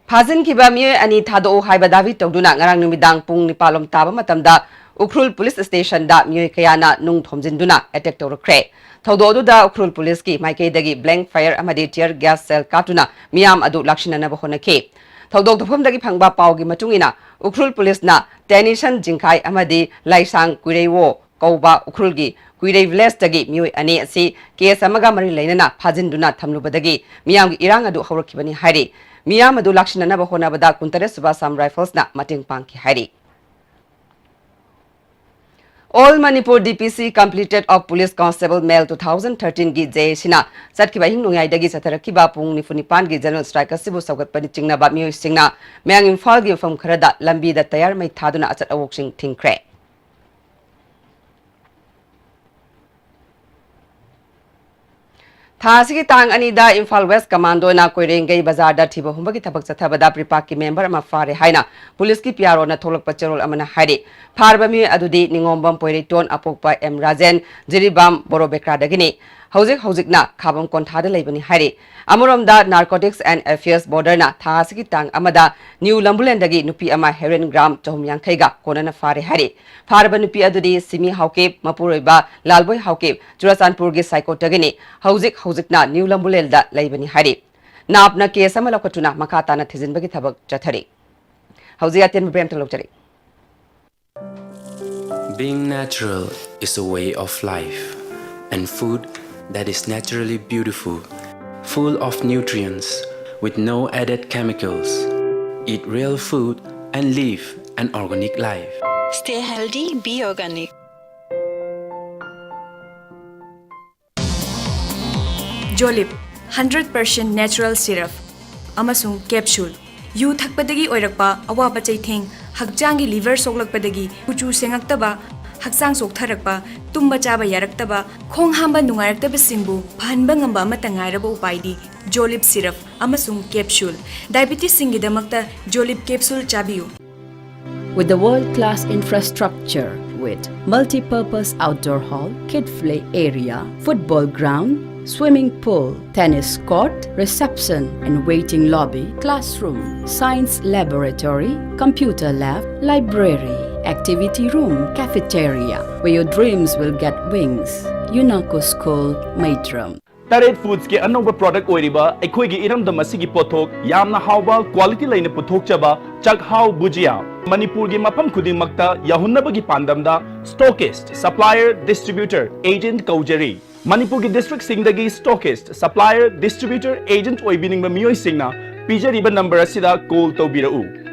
ꯐꯥꯖꯤꯟꯈꯤꯕ ꯃꯤꯑꯣꯏ ꯑꯅꯤ ꯊꯥꯗꯣꯛꯎ ꯍꯥꯏꯕ ꯗꯥꯕꯤ ꯇꯧꯗꯨꯅ ꯉꯔꯥꯡ ꯅꯨꯃꯤꯗꯥꯡ ꯄꯨꯡ ꯅꯤꯄꯥꯜ ꯂꯣꯝ ꯇꯥꯕ ꯃꯇꯝꯗ ꯎꯈ꯭ꯔꯨꯜ ꯄꯨꯂꯤꯁ ꯁ꯭ꯇꯦꯁꯟꯗ ꯃꯤꯑꯣꯏ ꯀꯌꯥꯅ ꯅꯨꯡ ꯊꯣꯝꯖꯤꯟꯗꯨꯅ ꯑꯦꯇꯦꯛ ꯇꯧꯔꯛꯈ꯭ꯔꯦ꯫ ꯊꯧꯗꯣꯛ ꯑꯗꯨꯗ ꯎꯈ꯭ꯔꯨꯜ ꯄꯨꯂꯤꯁꯀꯤ ꯃꯥꯏꯀꯩꯗꯒꯤ blank fire ꯑꯃꯗꯤ tear gas shell ꯀꯥꯞꯇꯨꯅ ꯃꯤꯌꯥꯝ ꯑꯗꯨ ꯂꯥꯛꯁꯤꯟꯅꯅꯕ ꯍꯣꯠꯅꯈꯤ꯫ ꯊꯧꯗꯣꯛ ꯊꯣꯛꯐꯝꯗꯒꯤ ꯐꯪꯕ ꯄꯥꯎꯒꯤ ꯃꯇꯨꯡ ꯏꯟꯅ, ꯎꯈ꯭ꯔꯨꯜ ꯄꯨꯂꯤꯁꯅ ꯇꯦꯅꯤꯁꯟ ꯖꯤꯡꯈꯥꯏ ꯑꯃꯗꯤ ꯂꯥꯏꯁꯥꯡ ꯀꯨꯏꯔꯩꯋꯣ ꯀꯧꯕ ꯎꯈ꯭ꯔꯨꯜꯒꯤ ꯀꯨꯏꯔꯩ ꯚꯤꯂꯦꯖꯇꯒꯤ ꯃꯤꯑꯣꯏ ꯑꯅꯤ ꯑꯁꯤ ꯀꯦꯁ ꯑꯃꯒ ꯃꯔꯤ ꯂꯩꯅꯅ ꯐꯥꯖꯤꯟꯗꯨꯅ ꯊꯝꯂꯨꯕꯗꯒꯤ ꯃꯤꯌꯥꯝꯒꯤ ꯏꯔꯥꯡ ꯑꯗꯨ ꯍꯧꯔꯛꯈꯤꯕꯅꯤ ꯍꯥꯏꯔꯤ꯫ ꯃꯤꯌꯥꯝ ꯑꯗꯨ ꯂꯥꯛꯁꯤꯟꯅꯅꯕ ꯍꯣꯠꯅꯕꯗ ꯀꯨꯟꯇꯔꯦꯠ ꯁꯨꯕ Assam Riflesꯅ ꯃꯇꯦꯡ ꯄꯥꯡꯈꯤ ꯍꯥꯏꯔꯤ꯫ All Manipur D P C completed of Police Constable Male two thousand thirteenꯒꯤ J A Cꯅ ꯆꯠꯈꯤꯕ ꯑꯍꯤꯡ ꯅꯣꯡꯌꯥꯏꯗꯒꯤ ꯆꯠꯊꯔꯛꯈꯤꯕ ꯄꯨꯡ ꯅꯤꯐꯨ ꯅꯤꯄꯥꯟꯒꯤ general strike ꯑꯁꯤꯕꯨ ꯁꯧꯒꯠꯄꯅ ꯆꯤꯡꯅꯕ ꯃꯤꯑꯣꯏꯁꯤꯡꯅ ꯃꯌꯥꯡ ꯏꯝꯐꯥꯜꯒꯤ ꯃꯐꯝ ꯈꯔꯗ ꯂꯝꯕꯤꯗ ꯇꯌꯥꯔ ꯃꯩ ꯊꯥꯗꯨꯅ ꯑꯆꯠ ꯑꯋꯣꯛꯁꯤꯡ ꯊꯤꯡꯈ꯭ꯔꯦ꯫ ꯊꯥ ꯑꯁꯤꯒꯤ ꯇꯥꯡ ꯑꯅꯤꯗ ꯏꯝꯐꯥꯜ West Commandoꯅ ꯀꯣꯏꯔꯦꯡꯒꯩ ꯕꯖꯥꯔꯗ ꯊꯤꯕ ꯍꯨꯝꯕꯒꯤ ꯊꯕꯛ ꯆꯠꯊꯕꯗ ꯄ꯭ꯔꯤꯄꯥꯛꯀꯤ member ꯑꯃ ꯐꯥꯔꯦ ꯍꯥꯏꯅ ꯄꯨꯂꯤꯁꯀꯤ P R Oꯅ ꯊꯣꯛꯂꯛꯄ ꯆꯦꯔꯣꯜ ꯑꯃꯅ ꯍꯥꯏꯔꯤ꯫ ꯐꯥꯔꯕ ꯃꯤꯑꯣꯏ ꯑꯗꯨꯗꯤ ꯅꯤꯉꯣꯝꯕꯝ ꯄꯣꯏꯔꯩꯇꯣꯟ, ꯑꯄꯣꯛꯄ ꯑꯦꯝ ꯔꯥꯖꯦꯟ, ꯖꯤꯔꯤꯕꯥꯝ ꯕꯣꯔꯣꯕꯦꯀ꯭ꯔꯥꯗꯒꯤꯅꯤ꯫ ꯍꯧꯖꯤꯛ ꯍꯧꯖꯤꯛꯅ ꯈꯥꯕꯝ ꯀꯣꯟꯊꯥꯗ ꯂꯩꯕꯅꯤ ꯍꯥꯏꯔꯤ꯫ ꯑꯃꯔꯣꯝꯗ, Narcotics and Affairs Borderꯅ ꯊꯥ ꯑꯁꯤꯒꯤ ꯇꯥꯡ ꯑꯃꯗ ꯅ꯭ꯌꯨ ꯂꯝꯕꯨꯂꯦꯟꯗꯒꯤ ꯅꯨꯄꯤ ꯑꯃ heroin gram ꯆꯍꯨꯝ ꯌꯥꯡꯈꯩꯒ ꯀꯣꯟꯅꯅ ꯐꯥꯔꯦ ꯍꯥꯏꯔꯤ꯫ ꯐꯥꯔꯕ ꯅꯨꯄꯤ ꯑꯗꯨꯗꯤ ꯁꯤꯃꯤ ꯍꯥꯎꯀꯤꯞ, ꯃꯄꯨꯔꯣꯏꯕ ꯂꯥꯜꯕꯣꯏ ꯍꯥꯎꯀꯤꯞ, ꯆꯨꯔꯆꯥꯟꯄꯨꯔꯒꯤ ꯁꯥꯏꯀꯣꯠꯇꯒꯤꯅꯤ꯫ ꯍꯧꯖꯤꯛ ꯍꯧꯖꯤꯛꯅ ꯅ꯭ꯌꯨ ꯂꯝꯕꯨꯂꯦꯟꯗ ꯂꯩꯕꯅꯤ ꯍꯥꯏꯔꯤ꯫ ꯅꯥꯞꯅ ꯀꯦꯁ ꯑꯃ ꯂꯧꯈꯠꯇꯨꯅ ꯃꯈꯥ ꯇꯥꯅ ꯊꯤꯖꯤꯟꯕꯒꯤ ꯊꯕꯛ ꯆꯠꯊꯔꯤ꯫ ꯍꯧꯖꯤꯛ ꯑꯇꯦꯟꯕ ꯕ꯭ꯔꯦꯛ ꯑꯃꯇ ꯂꯧꯖꯔꯤ꯫ Being natural is a way of life, a and food that is naturally beautiful, full of nutrients, with no added chemicals. Eat real food and live an organic life. Stay healthy, be organic. Jolib, hundred percent natural syrup ꯑꯃꯁꯨꯡ capsule꯫ U ꯊꯛꯄꯗꯒꯤ ꯑꯣꯏꯔꯛꯄ ꯑꯋꯥꯕ ꯆꯩꯊꯦꯡ, ꯍꯛꯆꯥꯡꯒꯤ liver ꯁꯣꯛꯂꯛꯄꯗꯒꯤ ꯀꯨꯆꯨ ꯁꯦꯡꯉꯛꯇꯕ, ꯍꯛꯆꯥꯡ ꯆꯣꯛꯊꯔꯛꯄ, ꯇꯨꯝꯕ ꯆꯥꯕ ꯌꯥꯔꯛꯇꯕ, ꯈꯣꯡ ꯍꯥꯝꯕ ꯅꯨꯡꯉꯥꯏꯔꯛꯇꯕꯁꯤꯡꯕꯨ ꯐꯍꯟꯕ ꯉꯝꯕ ꯑꯃꯠꯇ ꯉꯥꯏꯔꯕ ꯎꯄꯥꯏꯗꯤ Jolib syrup ꯑꯃꯁꯨꯡ capsule꯫ Diabetesꯁꯤꯡꯒꯤꯗꯃꯛꯇ Jolib capsule ꯆꯥꯕꯤꯌꯨ꯫ With the world-class infrastructure with multi-purpose outdoor hall, kid play area, football ground, swimming pool, tennis court, reception and waiting lobby, classroom, science laboratory, computer lab, library, activity room, cafeteria, where your dreams will get wings. UNACO School, Maitram. ꯇꯔꯦꯠ ꯐꯨꯗꯁꯀꯤ ꯑꯅꯧꯕ product ꯑꯣꯏꯔꯤꯕ ꯑꯩꯈꯣꯏꯒꯤ ꯏꯔꯝꯗꯝ ꯑꯁꯤꯒꯤ ꯄꯣꯠꯊꯣꯛ ꯌꯥꯝꯅ ꯍꯥꯎꯕ quality ꯂꯩꯅ ꯄꯨꯊꯣꯛꯆꯕ ꯆꯥꯛꯍꯥꯎ ꯕꯨꯖꯤꯌꯥ ꯃꯅꯤꯄꯨꯔꯒꯤ ꯃꯐꯝ ꯈꯨꯗꯤꯡꯃꯛꯇ ꯌꯧꯍꯟꯅꯕꯒꯤ ꯄꯥꯟꯗꯝꯗ stockist, supplier, distributor, agent ꯀꯧꯖꯔꯤ꯫ ꯃꯅꯤꯄꯨꯔꯒꯤ ꯗꯤꯁꯇ꯭ꯔꯤꯛꯁꯤꯡꯗꯒꯤ stockist, supplier, distributor, agent ꯑꯣꯏꯕꯤꯅꯤꯡꯕ ꯃꯤꯑꯣꯏꯁꯤꯡꯅ ꯄꯤꯖꯔꯤꯕ ꯅꯝꯕꯔ ꯑꯁꯤꯗ ꯀꯣꯜ ꯇꯧꯕꯤꯔꯛꯎ꯫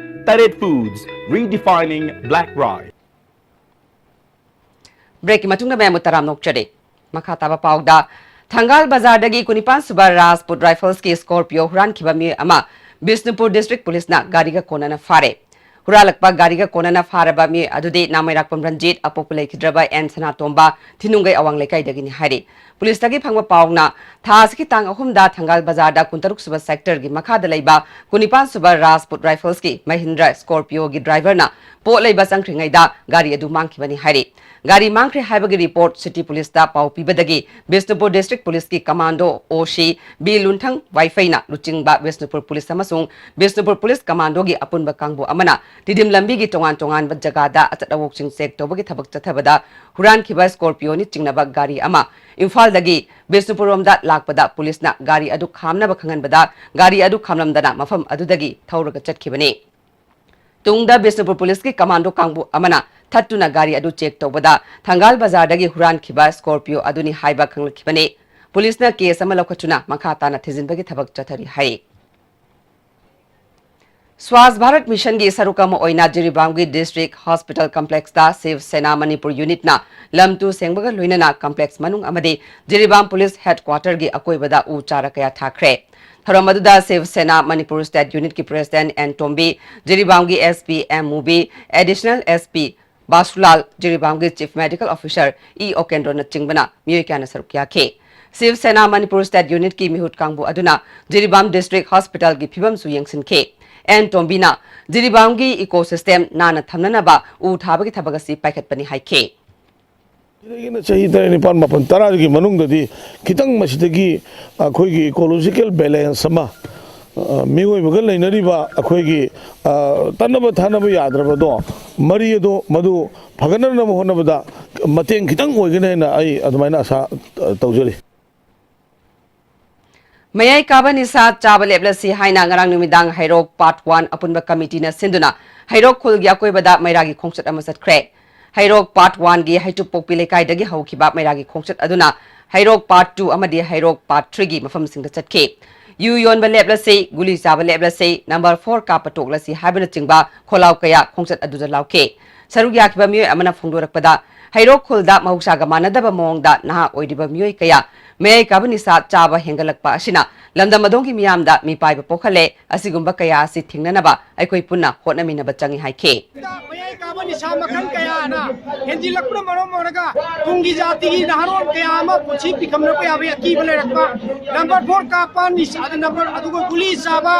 ꯇꯔꯦꯠ ꯐꯨꯗꯁ, redefining black rice. ꯕ꯭ꯔꯦꯛꯀꯤ ꯃꯇꯨꯡꯗ ꯃꯌꯥꯝꯕꯨ ꯇꯔꯥꯝꯅ ꯑꯣꯛꯆꯔꯤ꯫ ꯃꯈꯥ ꯇꯥꯕ ꯄꯥꯎꯗ, ꯊꯪꯒꯥꯜ ꯕꯖꯥꯔꯗꯒꯤ ꯀꯨꯟꯅꯤꯄꯥꯟ ꯁꯨꯕ ꯔꯥꯖꯄꯨꯠ ꯔꯥꯏꯐꯜꯁꯀꯤ ꯁ꯭ꯀꯣꯔꯄꯤꯌꯣ ꯍꯨꯔꯥꯟꯈꯤꯕ ꯃꯤꯑꯣꯏ ꯑꯃ ꯕꯤꯁꯅꯨꯄꯨꯔ ꯗꯤꯁꯇ꯭ꯔꯤꯛ ꯄꯨꯂꯤꯁꯅ ꯒꯥꯔꯤꯒ ꯀꯣꯟꯅꯅ ꯐꯥꯔꯦ꯫ ꯍꯨꯔꯥꯜꯂꯛꯄ ꯒꯥꯔꯤꯒ ꯀꯣꯟꯅꯅ ꯐꯥꯔꯕ ꯃꯤꯑꯣꯏ ꯑꯗꯨꯗꯤ ꯅꯥꯃꯩꯔꯥꯛꯄꯝ ꯔꯟꯖꯤꯠ, ꯑꯄꯣꯛꯄ ꯂꯩꯈꯤꯗ꯭ꯔꯕ ꯑꯦꯟ ꯁꯅꯥꯇꯣꯝꯕ, ꯊꯤꯅꯨꯡꯒꯩ ꯑꯋꯥꯡ ꯂꯩꯀꯥꯏꯗꯒꯤꯅꯤ ꯍꯥꯏꯔꯤ꯫ ꯄꯨꯂꯤꯁꯇꯒꯤ ꯐꯪꯕ ꯄꯥꯎꯅ, ꯊꯥ ꯑꯁꯤꯒꯤ ꯇꯥꯡ ꯑꯍꯨꯝꯗ ꯊꯪꯒꯥꯜ ꯕꯖꯥꯔꯗ ꯀꯨꯟꯇꯔꯨꯛ ꯁꯨꯕ ꯁꯦꯛꯇꯔꯒꯤ ꯃꯈꯥꯗ ꯂꯩꯕ ꯀꯨꯟꯅꯤꯄꯥꯟ ꯁꯨꯕ ꯔꯥꯖꯄꯨꯠ ꯔꯥꯏꯐꯜꯁꯀꯤ ꯃꯍꯤꯟꯗ꯭ꯔ ꯁ꯭ꯀꯣꯔꯄꯤꯌꯣꯒꯤ ꯗ꯭ꯔꯥꯏꯚꯔꯅ ꯄꯣꯠ ꯂꯩꯕ ꯆꯪꯈ꯭ꯔꯤꯉꯩꯗ ꯒꯥꯔꯤ ꯑꯗꯨ ꯃꯥꯡꯈꯤꯕꯅꯤ ꯍꯥꯏꯔꯤ꯫ ꯒꯥꯔꯤ ꯃꯥꯡꯈ꯭ꯔꯦ ꯍꯥꯏꯕꯒꯤ ꯔꯤꯄꯣꯔꯠ ꯁꯤꯇꯤ ꯄꯨꯂꯤꯁꯇ ꯄꯥꯎ ꯄꯤꯕꯗꯒꯤ ꯕꯤꯁꯅꯨꯄꯨꯔ ꯗꯤꯁꯇ꯭ꯔꯤꯛ ꯄꯨꯂꯤꯁꯀꯤ ꯀꯃꯥꯟꯗꯣ ꯑꯣ ꯁꯤ ꯕꯤ ꯂꯨꯟꯊꯪ ꯋꯥꯏꯐꯩꯅ ꯂꯨꯆꯤꯡꯕ ꯕꯤꯁꯅꯨꯄꯨꯔ ꯄꯨꯂꯤꯁ ꯑꯃꯁꯨꯡ ꯕꯤꯁꯅꯨꯄꯨꯔ ꯄꯨꯂꯤꯁ ꯀꯃꯥꯟꯗꯣꯒꯤ ꯑꯄꯨꯟꯕ ꯀꯥꯡꯕꯨ ꯑꯃꯅ ꯇꯤꯗꯤꯝ ꯂꯝꯕꯤꯒꯤ ꯇꯣꯉꯥꯟ ꯇꯣꯉꯥꯟꯕ ꯖꯒꯥꯗ ꯑꯆꯠ ꯑꯋꯣꯛꯁꯤꯡ ꯆꯦꯛ ꯇꯧꯕꯒꯤ ꯊꯕꯛ ꯆꯠꯊꯕꯗ ꯍꯨꯔꯥꯟꯈꯤꯕ ꯁ꯭ꯀꯣꯔꯄꯤꯌꯣꯅꯤ ꯆꯤꯡꯅꯕ ꯒꯥꯔꯤ ꯑꯃ ꯏꯝꯐꯥꯜꯗꯒꯤ ꯕꯤꯁꯅꯨꯄꯨꯔꯔꯣꯝꯗ ꯂꯥꯛꯄꯗ ꯄꯨꯂꯤꯁꯅ ꯒꯥꯔꯤ ꯑꯗꯨ ꯈꯥꯝꯅꯕ ꯈꯪꯍꯟꯕꯗ ꯒꯥꯔꯤ ꯑꯗꯨ ꯈꯥꯝꯂꯝꯗꯅ ꯃꯐꯝ ꯑꯗꯨꯗꯒꯤ ꯊꯧꯔꯒ ꯆꯠꯈꯤꯕꯅꯤ꯫ ꯇꯨꯡꯗ ꯕꯤꯁꯅꯨꯄꯨꯔ ꯄꯨꯂꯤꯁꯀꯤ ꯀꯃꯥꯟꯗꯣ ꯀꯥꯡꯕꯨ ꯑꯃꯅ ꯊꯠꯇꯨꯅ ꯒꯥꯔꯤ ꯑꯗꯨ ꯆꯦꯛ ꯇꯧꯕꯗ ꯊꯪꯒꯥꯜ ꯕꯖꯥꯔꯗꯒꯤ ꯍꯨꯔꯥꯟꯈꯤꯕ ꯁ꯭ꯀꯣꯔꯄꯤꯌꯣ ꯑꯗꯨꯅꯤ ꯍꯥꯏꯕ ꯈꯪꯂꯛꯈꯤꯕꯅꯤ꯫ ꯄꯨꯂꯤꯁꯅ ꯀꯦꯁ ꯑꯃ ꯂꯧꯈꯠꯇꯨꯅ ꯃꯈꯥ ꯇꯥꯅ ꯊꯤꯖꯤꯟꯕꯒꯤ ꯊꯕꯛ ꯆꯠꯊꯔꯤ ꯍꯥꯏ꯫ ꯁ꯭ꯋꯥꯁ ꯚꯥꯔꯠ ꯃꯤꯁꯟꯒꯤ ꯁꯔꯨꯛ ꯑꯃ ꯑꯣꯏꯅ ꯖꯤꯔꯤꯕꯥꯝꯒꯤ ꯗꯤꯁꯇ꯭ꯔꯤꯛ ꯍꯣꯁꯄꯤꯇꯥꯜ ꯀꯝꯄ꯭ꯂꯦꯛꯁꯇ ꯁꯤꯕ ꯁꯦꯅꯥ ꯃꯅꯤꯄꯨꯔ ꯌꯨꯅꯤꯠꯅ ꯂꯝ ꯇꯨ ꯁꯦꯡꯕꯒ ꯂꯣꯏꯅꯅ ꯀꯝꯄ꯭ꯂꯦꯛꯁ ꯃꯅꯨꯡ ꯑꯃꯗꯤ ꯖꯤꯔꯤꯕꯥꯝ ꯄꯨꯂꯤꯁ ꯍꯦꯗꯀ꯭ꯋꯥꯇꯔꯒꯤ ꯑꯀꯣꯏꯕꯗ ꯎ ꯆꯥꯔ ꯀꯌꯥ ꯊꯥꯈ꯭ꯔꯦ꯫ ꯊꯧꯔꯝ ꯑꯗꯨꯗ ꯁꯤꯕ ꯁꯦꯅꯥ ꯃꯅꯤꯄꯨꯔ ꯁ꯭ꯇꯦꯠ ꯌꯨꯅꯤꯠꯀꯤ ꯄ꯭ꯔꯦꯁꯤꯗꯦꯟꯠ ꯑꯦꯟ ꯇꯣꯝꯕꯤ, ꯖꯤꯔꯤꯕꯥꯝꯒꯤ S P M Mubi, additional S P Basulal, ꯖꯤꯔꯤꯕꯥꯝꯒꯤ ꯆꯤꯐ ꯃꯦꯗꯤꯀꯦꯜ ꯑꯣꯐꯤꯁꯥꯔ ꯏ ꯑꯣꯀꯦꯟꯗ꯭ꯔꯣꯅꯆꯤꯡꯕꯅ ꯃꯤꯑꯣꯏ ꯀꯌꯥꯅ ꯁꯔꯨꯛ ꯌꯥꯈꯤ꯫ ꯁꯤꯕ ꯁꯦꯅꯥ ꯃꯅꯤꯄꯨꯔ ꯁ꯭ꯇꯦꯠ ꯌꯨꯅꯤꯠꯀꯤ ꯃꯤꯍꯨꯠ ꯀꯥꯡꯕꯨ ꯑꯗꯨꯅ ꯖꯤꯔꯤꯕꯥꯝ ꯗꯤꯁꯇ꯭ꯔꯤꯛ ꯍꯣꯁꯄꯤꯇꯥꯜꯒꯤ ꯐꯤꯕꯝꯁꯨ ꯌꯦꯡꯁꯤꯟꯈꯤ꯫ ꯑꯦꯟ ꯇꯣꯝꯕꯤꯅ ꯖꯤꯔꯤꯕꯥꯝꯒꯤ ꯏꯀꯣ ꯁꯤꯁꯇꯦꯝ ꯅꯥꯟꯅ ꯊꯝꯅꯅꯕ ꯎ ꯊꯥꯕꯒꯤ ꯊꯕꯛ ꯑꯁꯤ ꯄꯥꯏꯈꯠꯄꯅꯤ ꯍꯥꯏꯈꯤ꯫ ꯁꯤꯗꯒꯤꯅ ꯆꯍꯤ ꯇꯔꯦꯠ, ꯅꯤꯄꯥꯜ, ꯃꯥꯄꯜ, ꯇꯔꯥꯒꯤ ꯃꯅꯨꯡꯗꯗꯤ ꯈꯤꯇꯪ ꯃꯁꯤꯗꯒꯤ ꯑꯩꯈꯣꯏꯒꯤ ꯏꯀꯣꯂꯣꯖꯤꯀꯦꯜ ꯕꯦꯂꯦꯟꯁ ꯑꯃ, ꯑ, ꯃꯤꯑꯣꯏꯕꯒ ꯂꯩꯅꯔꯤꯕ ꯑꯩꯈꯣꯏꯒꯤ, ꯑ, ꯇꯠꯅꯕ ꯊꯥꯅꯕ ꯌꯥꯗ꯭ꯔꯕꯗꯣ, ꯃꯔꯤ ꯑꯗꯣ ꯃꯗꯨ ꯐꯒꯠꯅꯅꯕ ꯍꯣꯠꯅꯕꯗ ꯃꯇꯦꯡ ꯈꯤꯇꯪ ꯑꯣꯏꯒꯅꯤ ꯍꯥꯏꯅ ꯑꯩ ꯑꯗꯨꯃꯥꯏꯅ ꯑꯁꯥ, ꯑ, ꯇꯧꯖꯔꯤ꯫ ꯃꯌꯥꯏ ꯀꯥꯕ ꯅꯤꯁꯥ ꯆꯥꯕ ꯂꯦꯞꯂꯁꯤ ꯍꯥꯏꯅ ꯉꯔꯥꯡ ꯅꯨꯃꯤꯗꯥꯡ ꯍꯩꯔꯣꯛ ꯄꯥꯔꯠ ꯋꯥꯟ ꯑꯄꯨꯟꯕ ꯀꯃꯤꯇꯤꯅ ꯁꯤꯟꯗꯨꯅ ꯍꯩꯔꯣꯛ ꯈꯨꯜꯒꯤ ꯑꯀꯣꯏꯕꯗ ꯃꯩꯔꯥꯒꯤ ꯈꯣꯡꯆꯠ ꯑꯃ ꯆꯠꯈ꯭ꯔꯦ꯫ ꯍꯩꯔꯣꯛ ꯄꯥꯔꯠ ꯋꯥꯟꯒꯤ ꯍꯩꯇꯨꯞꯄꯣꯛꯄꯤ ꯂꯩꯀꯥꯏꯗꯒꯤ ꯍꯧꯈꯤꯕ ꯃꯩꯔꯥꯒꯤ ꯈꯣꯡꯆꯠ ꯑꯗꯨꯅ ꯍꯩꯔꯣꯛ ꯄꯥꯔꯠ ꯇꯨ ꯑꯃꯗꯤ ꯍꯩꯔꯣꯛ ꯄꯥꯔꯠ ꯊ꯭ꯔꯤꯒꯤ ꯃꯐꯝꯁꯤꯡꯗ ꯆꯠꯈꯤ꯫ ꯌꯨ ꯌꯣꯟꯕ ꯂꯦꯞꯂꯁꯤ, ꯒꯨꯂꯤ ꯆꯥꯕ ꯂꯦꯞꯂꯁꯤ, ꯅꯝꯕꯔ ꯐꯣꯔ ꯀꯥꯞꯄ ꯇꯣꯛꯂꯁꯤ ꯍꯥꯏꯕꯅꯆꯤꯡꯕ ꯈꯣꯜꯂꯥꯎ ꯀꯌꯥ ꯈꯣꯡꯆꯠ ꯑꯗꯨꯗ ꯂꯥꯎꯈꯤ꯫ ꯁꯔꯨꯛ ꯌꯥꯈꯤꯕ ꯃꯤꯑꯣꯏ ꯑꯃꯅ ꯐꯣꯡꯗꯣꯔꯛꯄꯗ, ꯍꯩꯔꯣꯛ ꯈꯨꯜꯗ ꯃꯍꯧꯁꯥꯒ ꯃꯥꯟꯅꯗꯕ ꯃꯑꯣꯡꯗ ꯅꯍꯥ ꯑꯣꯏꯔꯤꯕ ꯃꯤꯑꯣꯏ ꯀꯌꯥ ꯃꯌꯥꯏ ꯀꯥꯕ ꯅꯤꯁꯥ ꯆꯥꯕ ꯍꯦꯟꯒꯠꯂꯛꯄ ꯑꯁꯤꯅ ꯂꯝꯗꯝ ꯑꯗꯣꯝꯒꯤ ꯃꯤꯌꯥꯝꯗ ꯃꯤꯄꯥꯏꯕ ꯄꯣꯛꯍꯜꯂꯦ꯫ ꯑꯁꯤꯒꯨꯝꯕ ꯀꯌꯥ ꯑꯁꯤ ꯊꯤꯡꯅꯅꯕ ꯑꯩꯈꯣꯏ ꯄꯨꯟꯅ ꯍꯣꯠꯅꯃꯤꯟꯅꯕ ꯆꯪꯏ ꯍꯥꯏꯈꯤ꯫ ꯃꯌꯥꯏ ꯀꯥꯕ ꯅꯤꯁꯥ ꯃꯈꯜ ꯀꯌꯥꯅ ꯍꯦꯟꯖꯤꯜꯂꯛꯄꯅ ꯃꯔꯝ ꯑꯣꯏꯔꯒ ꯇꯨꯡꯒꯤ ꯖꯥꯇꯤꯒꯤ ꯅꯍꯥꯔꯣꯜ ꯀꯌꯥ ꯑꯃ ꯄꯨꯟꯁꯤ ꯄꯤꯈꯝꯅꯕ ꯌꯥꯕꯒꯤ ꯑꯀꯤꯕ ꯂꯩꯔꯛꯄ, ꯅꯝꯕꯔ ꯐꯣꯔ ꯀꯥꯞꯄ ꯅꯤꯁꯥ, ꯑꯗꯨ ꯅꯝꯕꯔ, ꯑꯗꯨꯒ ꯒꯨꯂꯤ ꯆꯥꯕ,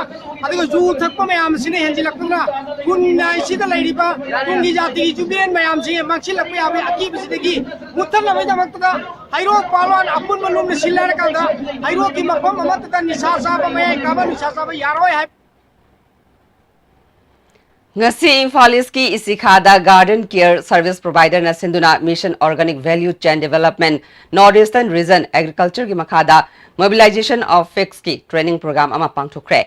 ꯑꯗꯨꯒ ꯌꯨ ꯊꯛꯄ ꯃꯌꯥꯝ ꯑꯁꯤꯅ ꯍꯦꯟꯖꯤꯜꯂꯛꯄꯅ ꯈꯨꯟꯅꯥꯏꯁꯤꯗ ꯂꯩꯔꯤꯕ ꯇꯨꯡꯒꯤ ꯖꯥꯇꯤꯒꯤ ꯖꯨꯕꯤꯂꯦꯟ ꯃꯌꯥꯝꯁꯤ ꯃꯥꯡꯁꯤꯜꯂꯛꯄ ꯌꯥꯕꯒꯤ ꯑꯀꯤꯕꯁꯤꯗꯒꯤ ꯃꯨꯠꯊꯠꯅꯕꯒꯤꯗꯃꯛꯇ ꯍꯩꯔꯣꯛ ꯄꯥꯔꯠ ꯋꯥꯟ ꯑꯄꯨꯟꯕ ꯂꯨꯝꯅ ꯁꯤꯜꯂꯦ ꯍꯥꯏꯔꯀꯥꯟꯗ ꯍꯩꯔꯣꯛꯀꯤ ꯃꯐꯝ ꯑꯃꯠꯇꯗ ꯅꯤꯁꯥ ꯆꯥꯕ, ꯃꯌꯥꯏ ꯀꯥꯕ ꯅꯤꯁꯥ ꯆꯥꯕ ꯌꯥꯔꯣꯏ ꯍꯥꯏꯕ꯫ ꯉꯁꯤ ꯏꯝꯐꯥꯜ ꯏꯁꯀꯤ ꯏꯁꯤꯈꯥꯗ ꯒꯥꯔꯗꯦꯟ ꯀꯦꯌꯔ ꯁꯔꯚꯤꯁ ꯄ꯭ꯔꯣꯚꯥꯏꯗꯔꯅ ꯁꯤꯟꯗꯨꯅ ꯃꯤꯁꯟ ꯑꯣꯔꯒꯥꯅꯤꯛ ꯚꯦꯂ꯭ꯌꯨ ꯆꯦꯟ ꯗꯤꯚꯦꯂꯞꯃꯦꯟ ꯅꯣꯔꯠ ꯏꯁꯇꯔꯟ ꯔꯤꯖꯟ ꯑꯦꯒ꯭ꯔꯤꯀꯜꯆꯔꯒꯤ ꯃꯈꯥꯗ ꯃꯣꯕꯤꯂꯥꯏꯖꯦꯁꯟ ꯑꯣꯐ ꯐꯤꯛꯁꯀꯤ ꯇ꯭ꯔꯦꯅꯤꯡ ꯄ꯭ꯔꯣꯒ꯭ꯔꯥꯝ ꯑꯃ ꯄꯥꯡꯊꯣꯛꯈ꯭ꯔꯦ꯫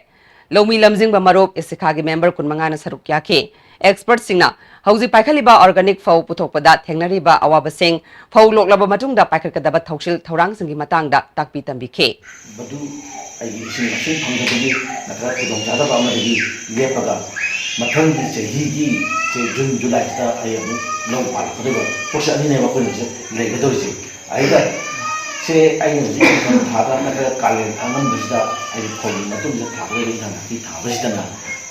ꯂꯧꯃꯤ ꯂꯝꯖꯤꯡꯕ ꯃꯔꯨꯞ ꯏꯁꯤꯈꯥꯒꯤ ꯃꯦꯝꯕꯔ ꯀꯨꯟꯃꯉꯥꯅ ꯁꯔꯨꯛ ꯌꯥꯈꯤ꯫ ꯑꯦꯛꯁꯄꯔꯠꯁꯤꯡꯅ ꯍꯧꯖꯤꯛ ꯄꯥꯏꯈꯠꯂꯤꯕ ꯑꯣꯔꯒꯥꯅꯤꯛ ꯐꯧ ꯄꯨꯊꯣꯛꯄꯗ ꯊꯦꯡꯅꯔꯤꯕ ꯑꯋꯥꯕꯁꯤꯡ, ꯐꯧ ꯂꯣꯛꯂꯕ ꯃꯇꯨꯡꯗ ꯄꯥꯏꯈꯠꯀꯗꯕ ꯊꯧꯁꯤꯜ ꯊꯧꯔꯥꯡꯁꯤꯡꯒꯤ ꯃꯇꯥꯡꯗ ꯇꯥꯛꯄꯤ ꯇꯝꯕꯤꯈꯤ꯫ ꯃꯗꯨ ꯑꯩꯒꯤ ꯏꯁꯤꯡ ꯃꯥꯏꯁꯤꯡ ꯐꯪꯗꯕꯒꯤ ꯅꯠꯇ꯭ꯔꯒ ꯈꯨꯗꯣꯡꯆꯥꯗꯕ ꯑꯃꯗꯒꯤ ꯂꯦꯞꯄꯒ ꯃꯊꯪꯒꯤ ꯆꯍꯤꯒꯤ ꯁꯦ ꯖꯨꯟ ꯖꯨꯂꯥꯏꯁꯤꯗ ꯑꯩ ꯑꯃꯨꯛ ꯂꯧ ꯄꯥꯜꯂꯛꯀꯗꯣꯏꯕ꯫ ꯄꯣꯠꯁꯦ ꯑꯅꯤꯅꯦꯕ ꯑꯩꯈꯣꯏꯅ ꯍꯧꯖꯤꯛ ꯂꯩꯒꯗꯧꯔꯤꯁꯦ꯫ ꯑꯩꯗ ꯁꯦ ꯑꯩꯅ ꯍꯧꯖꯤꯛ ꯏꯪꯊꯝ ꯊꯥꯗ ꯅꯠꯇ꯭ꯔꯒ ꯀꯥꯂꯦꯟ ꯑꯉꯟꯕꯁꯤꯗ ꯑꯩ ꯐꯧꯒꯤ ꯃꯇꯨꯡꯗ ꯊꯥꯒꯗꯧꯔꯤꯕ ꯏꯟꯁꯥꯡ ꯅꯥꯄꯤ ꯊꯥꯕꯁꯤꯗꯅ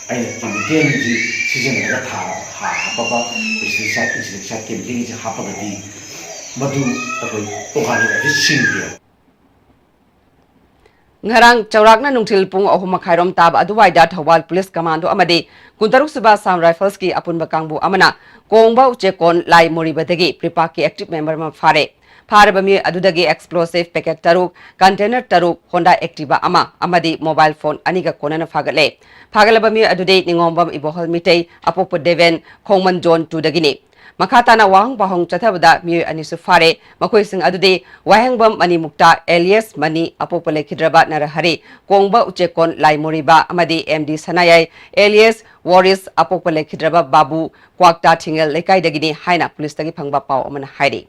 ꯑꯩꯅ ꯀꯦꯃꯤꯀꯦꯜꯁꯤ ꯁꯤꯖꯤꯟꯅꯔꯒ ꯊꯥ ꯍꯥꯞꯄꯕ ꯄꯦꯁꯇꯤꯁꯥꯏꯠ, ꯏꯟꯁꯦꯛꯇꯤꯁꯥꯏꯠ ꯀꯦꯃꯤꯀꯦꯜꯁꯤ ꯍꯥꯞꯄꯒꯗꯤ ꯃꯗꯨ ꯑꯩꯈꯣꯏ ꯑꯣꯔꯒꯥꯅꯤꯛ ꯑꯁꯤ ꯁꯤꯡꯗꯦ꯫ ꯉꯔꯥꯡ ꯆꯥꯎꯔꯥꯛꯅ ꯅꯨꯡꯊꯤꯜ ꯄꯨꯡ ꯑꯍꯨꯝ ꯃꯈꯥꯏꯔꯣꯝ ꯇꯥꯕ ꯑꯗꯨꯋꯥꯏꯗ ꯊꯧꯕꯥꯜ ꯄꯨꯂꯤꯁ ꯀꯃꯥꯟꯗꯣ ꯑꯃꯗꯤ ꯀꯨꯟꯇꯔꯨꯛ ꯁꯨꯕ ꯑꯁꯥꯝ ꯔꯥꯏꯐꯜꯁꯀꯤ ꯑꯄꯨꯟꯕ ꯀꯥꯡꯕꯨ ꯑꯃꯅ ꯀꯣꯡꯕ ꯎꯆꯦꯛꯀꯣꯟ ꯂꯥꯏ ꯃꯣꯔꯤꯕꯗꯒꯤ ꯄ꯭ꯔꯤꯄꯥꯛꯀꯤ ꯑꯦꯛꯇꯤꯚ ꯃꯦꯝꯕꯔ ꯑꯃ ꯐꯥꯔꯦ꯫ ꯐꯥꯔꯕ ꯃꯤꯑꯣꯏ ꯑꯗꯨꯗꯒꯤ ꯑꯦꯛꯁꯄ꯭ꯂꯣꯁꯤꯚ ꯄꯦꯀꯦꯠ ꯇꯔꯨꯛ, ꯀꯟꯇꯦꯅꯔ ꯇꯔꯨꯛ, ꯍꯣꯟꯗꯥ ꯑꯦꯛꯇꯤꯚꯥ ꯑꯃ ꯑꯃꯗꯤ ꯃꯣꯕꯥꯏꯜ ꯐꯣꯟ ꯑꯅꯤꯒ ꯀꯣꯟꯅꯅ ꯐꯥꯒꯠꯂꯦ꯫ ꯐꯥꯒꯠꯂꯕ ꯃꯤꯑꯣꯏ ꯑꯗꯨꯗꯤ ꯅꯤꯉꯣꯝꯕꯝ ꯏꯕꯣꯍꯜ ꯃꯤꯇꯩ, ꯑꯄꯣꯛꯄ ꯗꯦꯕꯦꯟ, ꯈꯣꯡꯃꯟ ꯖꯣꯟ ꯇꯨꯗꯒꯤꯅꯤ꯫ ꯃꯈꯥ ꯇꯥꯅ ꯋꯥꯍꯪ ꯄꯥꯎꯍꯪ ꯆꯠꯊꯕꯗ ꯃꯤꯑꯣꯏ ꯑꯅꯤꯁꯨ ꯐꯥꯔꯦ꯫ ꯃꯈꯣꯏꯁꯤꯡ ꯑꯗꯨꯗꯤ ꯋꯥꯍꯦꯡꯕꯝ ꯃꯅꯤꯃꯨꯛꯇ ꯑꯦꯂꯤꯌꯁ ꯃꯅꯤ, ꯑꯄꯣꯛꯄ ꯂꯩꯈꯤꯗ꯭ꯔꯕ ꯅꯔꯍꯔꯤ, ꯀꯣꯡꯕ ꯎꯆꯦꯛꯀꯣꯟ ꯂꯥꯏꯃꯣꯔꯤꯕ ꯑꯃꯗꯤ ꯑꯦꯝ ꯗꯤ ꯁꯅꯥꯌꯥꯏ ꯑꯦꯂꯤꯌꯁ ꯋꯥꯔꯤꯁ, ꯑꯄꯣꯛꯄ ꯂꯩꯈꯤꯗ꯭ꯔꯕ ꯕꯥꯕꯨ, ꯀ꯭ꯋꯥꯛꯇꯥ ꯊꯤꯡꯉꯦꯜ ꯂꯩꯀꯥꯏꯗꯒꯤꯅꯤ ꯍꯥꯏꯅ ꯄꯨꯂꯤꯁꯇꯒꯤ ꯐꯪꯕ ꯄꯥꯎ ꯑꯃꯅ ꯍꯥꯏꯔꯤ꯫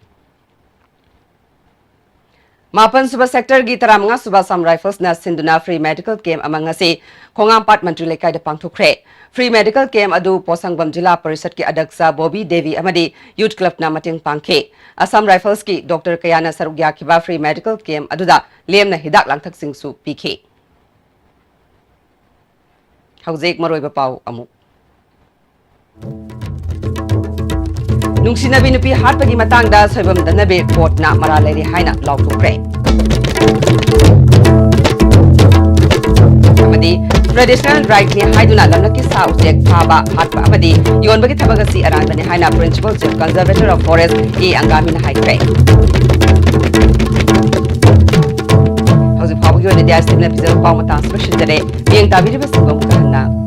ꯃꯥꯄꯟ ꯁꯨꯕ ꯁꯦꯛꯇꯔꯒꯤ ꯇꯔꯥꯃꯉꯥ ꯁꯨꯕ ꯑꯁꯥꯝ ꯔꯥꯏꯐꯜꯁꯅ ꯁꯤꯟꯗꯨꯅ ꯐ꯭ꯔꯤ ꯃꯦꯗꯤꯀꯦꯜ ꯀꯦꯝꯞ ꯑꯃ ꯉꯁꯤ ꯈꯣꯡꯉꯥꯝꯄꯥꯠ ꯃꯟꯇ꯭ꯔꯤ ꯂꯩꯀꯥꯏꯗ ꯄꯥꯡꯊꯣꯛꯈ꯭ꯔꯦ꯫ ꯐ꯭ꯔꯤ ꯃꯦꯗꯤꯀꯦꯜ ꯀꯦꯝꯞ ꯑꯗꯨ ꯄꯣꯁꯪꯕꯝ ꯖꯤꯂꯥ ꯄꯔꯤꯁꯠꯀꯤ ꯑꯗꯛꯁ ꯕꯣꯕꯤ ꯗꯦꯕꯤ ꯑꯃꯗꯤ ꯌꯨꯠ ꯀ꯭ꯂꯕꯅ ꯃꯇꯦꯡ ꯄꯥꯡꯈꯤ꯫ ꯑꯁꯥꯝ ꯔꯥꯏꯐꯜꯁꯀꯤ ꯗꯣꯛꯇꯔ ꯀꯌꯥꯅ ꯁꯔꯨꯛ ꯌꯥꯈꯤꯕ ꯐ꯭ꯔꯤ ꯃꯦꯗꯤꯀꯦꯜ ꯀꯦꯝꯞ ꯑꯗꯨꯗ ꯂꯦꯝꯅ ꯍꯤꯗꯥꯛ ꯂꯥꯡꯊꯛꯁꯤꯡꯁꯨ ꯄꯤꯈꯤ꯫ ꯍꯧꯖꯤꯛ ꯃꯔꯨꯑꯣꯏꯕ ꯄꯥꯎ ꯑꯃꯨꯛ꯫ ꯅꯨꯡꯁꯤꯅꯕꯤ ꯅꯨꯄꯤ ꯍꯥꯠꯄꯒꯤ ꯃꯇꯥꯡꯗ ꯁꯣꯏꯕꯝ ꯗꯅꯕꯤꯔ ꯀꯣꯔꯠꯅ ꯃꯔꯥꯜ ꯂꯩꯔꯤ ꯍꯥꯏꯅ ꯂꯥꯎꯊꯣꯛꯈ꯭ꯔꯦ꯫ ꯑꯃꯗꯤ traditional rightꯅꯤ ꯍꯥꯏꯗꯨꯅ ꯂꯝꯂꯛꯀꯤ ꯁꯥ ꯎꯆꯦꯛ ꯐꯥꯕ, ꯍꯥꯠꯄ ꯑꯃꯗꯤ ꯌꯣꯟꯕꯒꯤ ꯊꯕꯛ ꯑꯁꯤ ꯑꯔꯥꯟꯕꯅꯤ ꯍꯥꯏꯅ Principal Chief Conservator of Forest A ꯑꯪꯒꯥꯃꯤꯅ ꯍꯥꯏꯈ꯭ꯔꯦ꯫ ꯍꯧꯖꯤꯛ ꯐꯥꯎꯕꯒꯤ ꯑꯣꯏꯅꯗꯤ ꯑꯥꯏ ꯁꯤ ꯇꯤꯚꯤꯅ ꯄꯤꯖꯕ ꯄꯥꯎ ꯃꯇꯥꯡ ꯑꯁꯤꯗ ꯂꯣꯏꯁꯤꯟꯖꯔꯦ꯫ ꯃꯤꯠꯌꯦꯡ ꯇꯥꯕꯤꯔꯤꯕꯁꯤꯡꯕꯨ ꯑꯃꯨꯛ ꯍꯟꯅ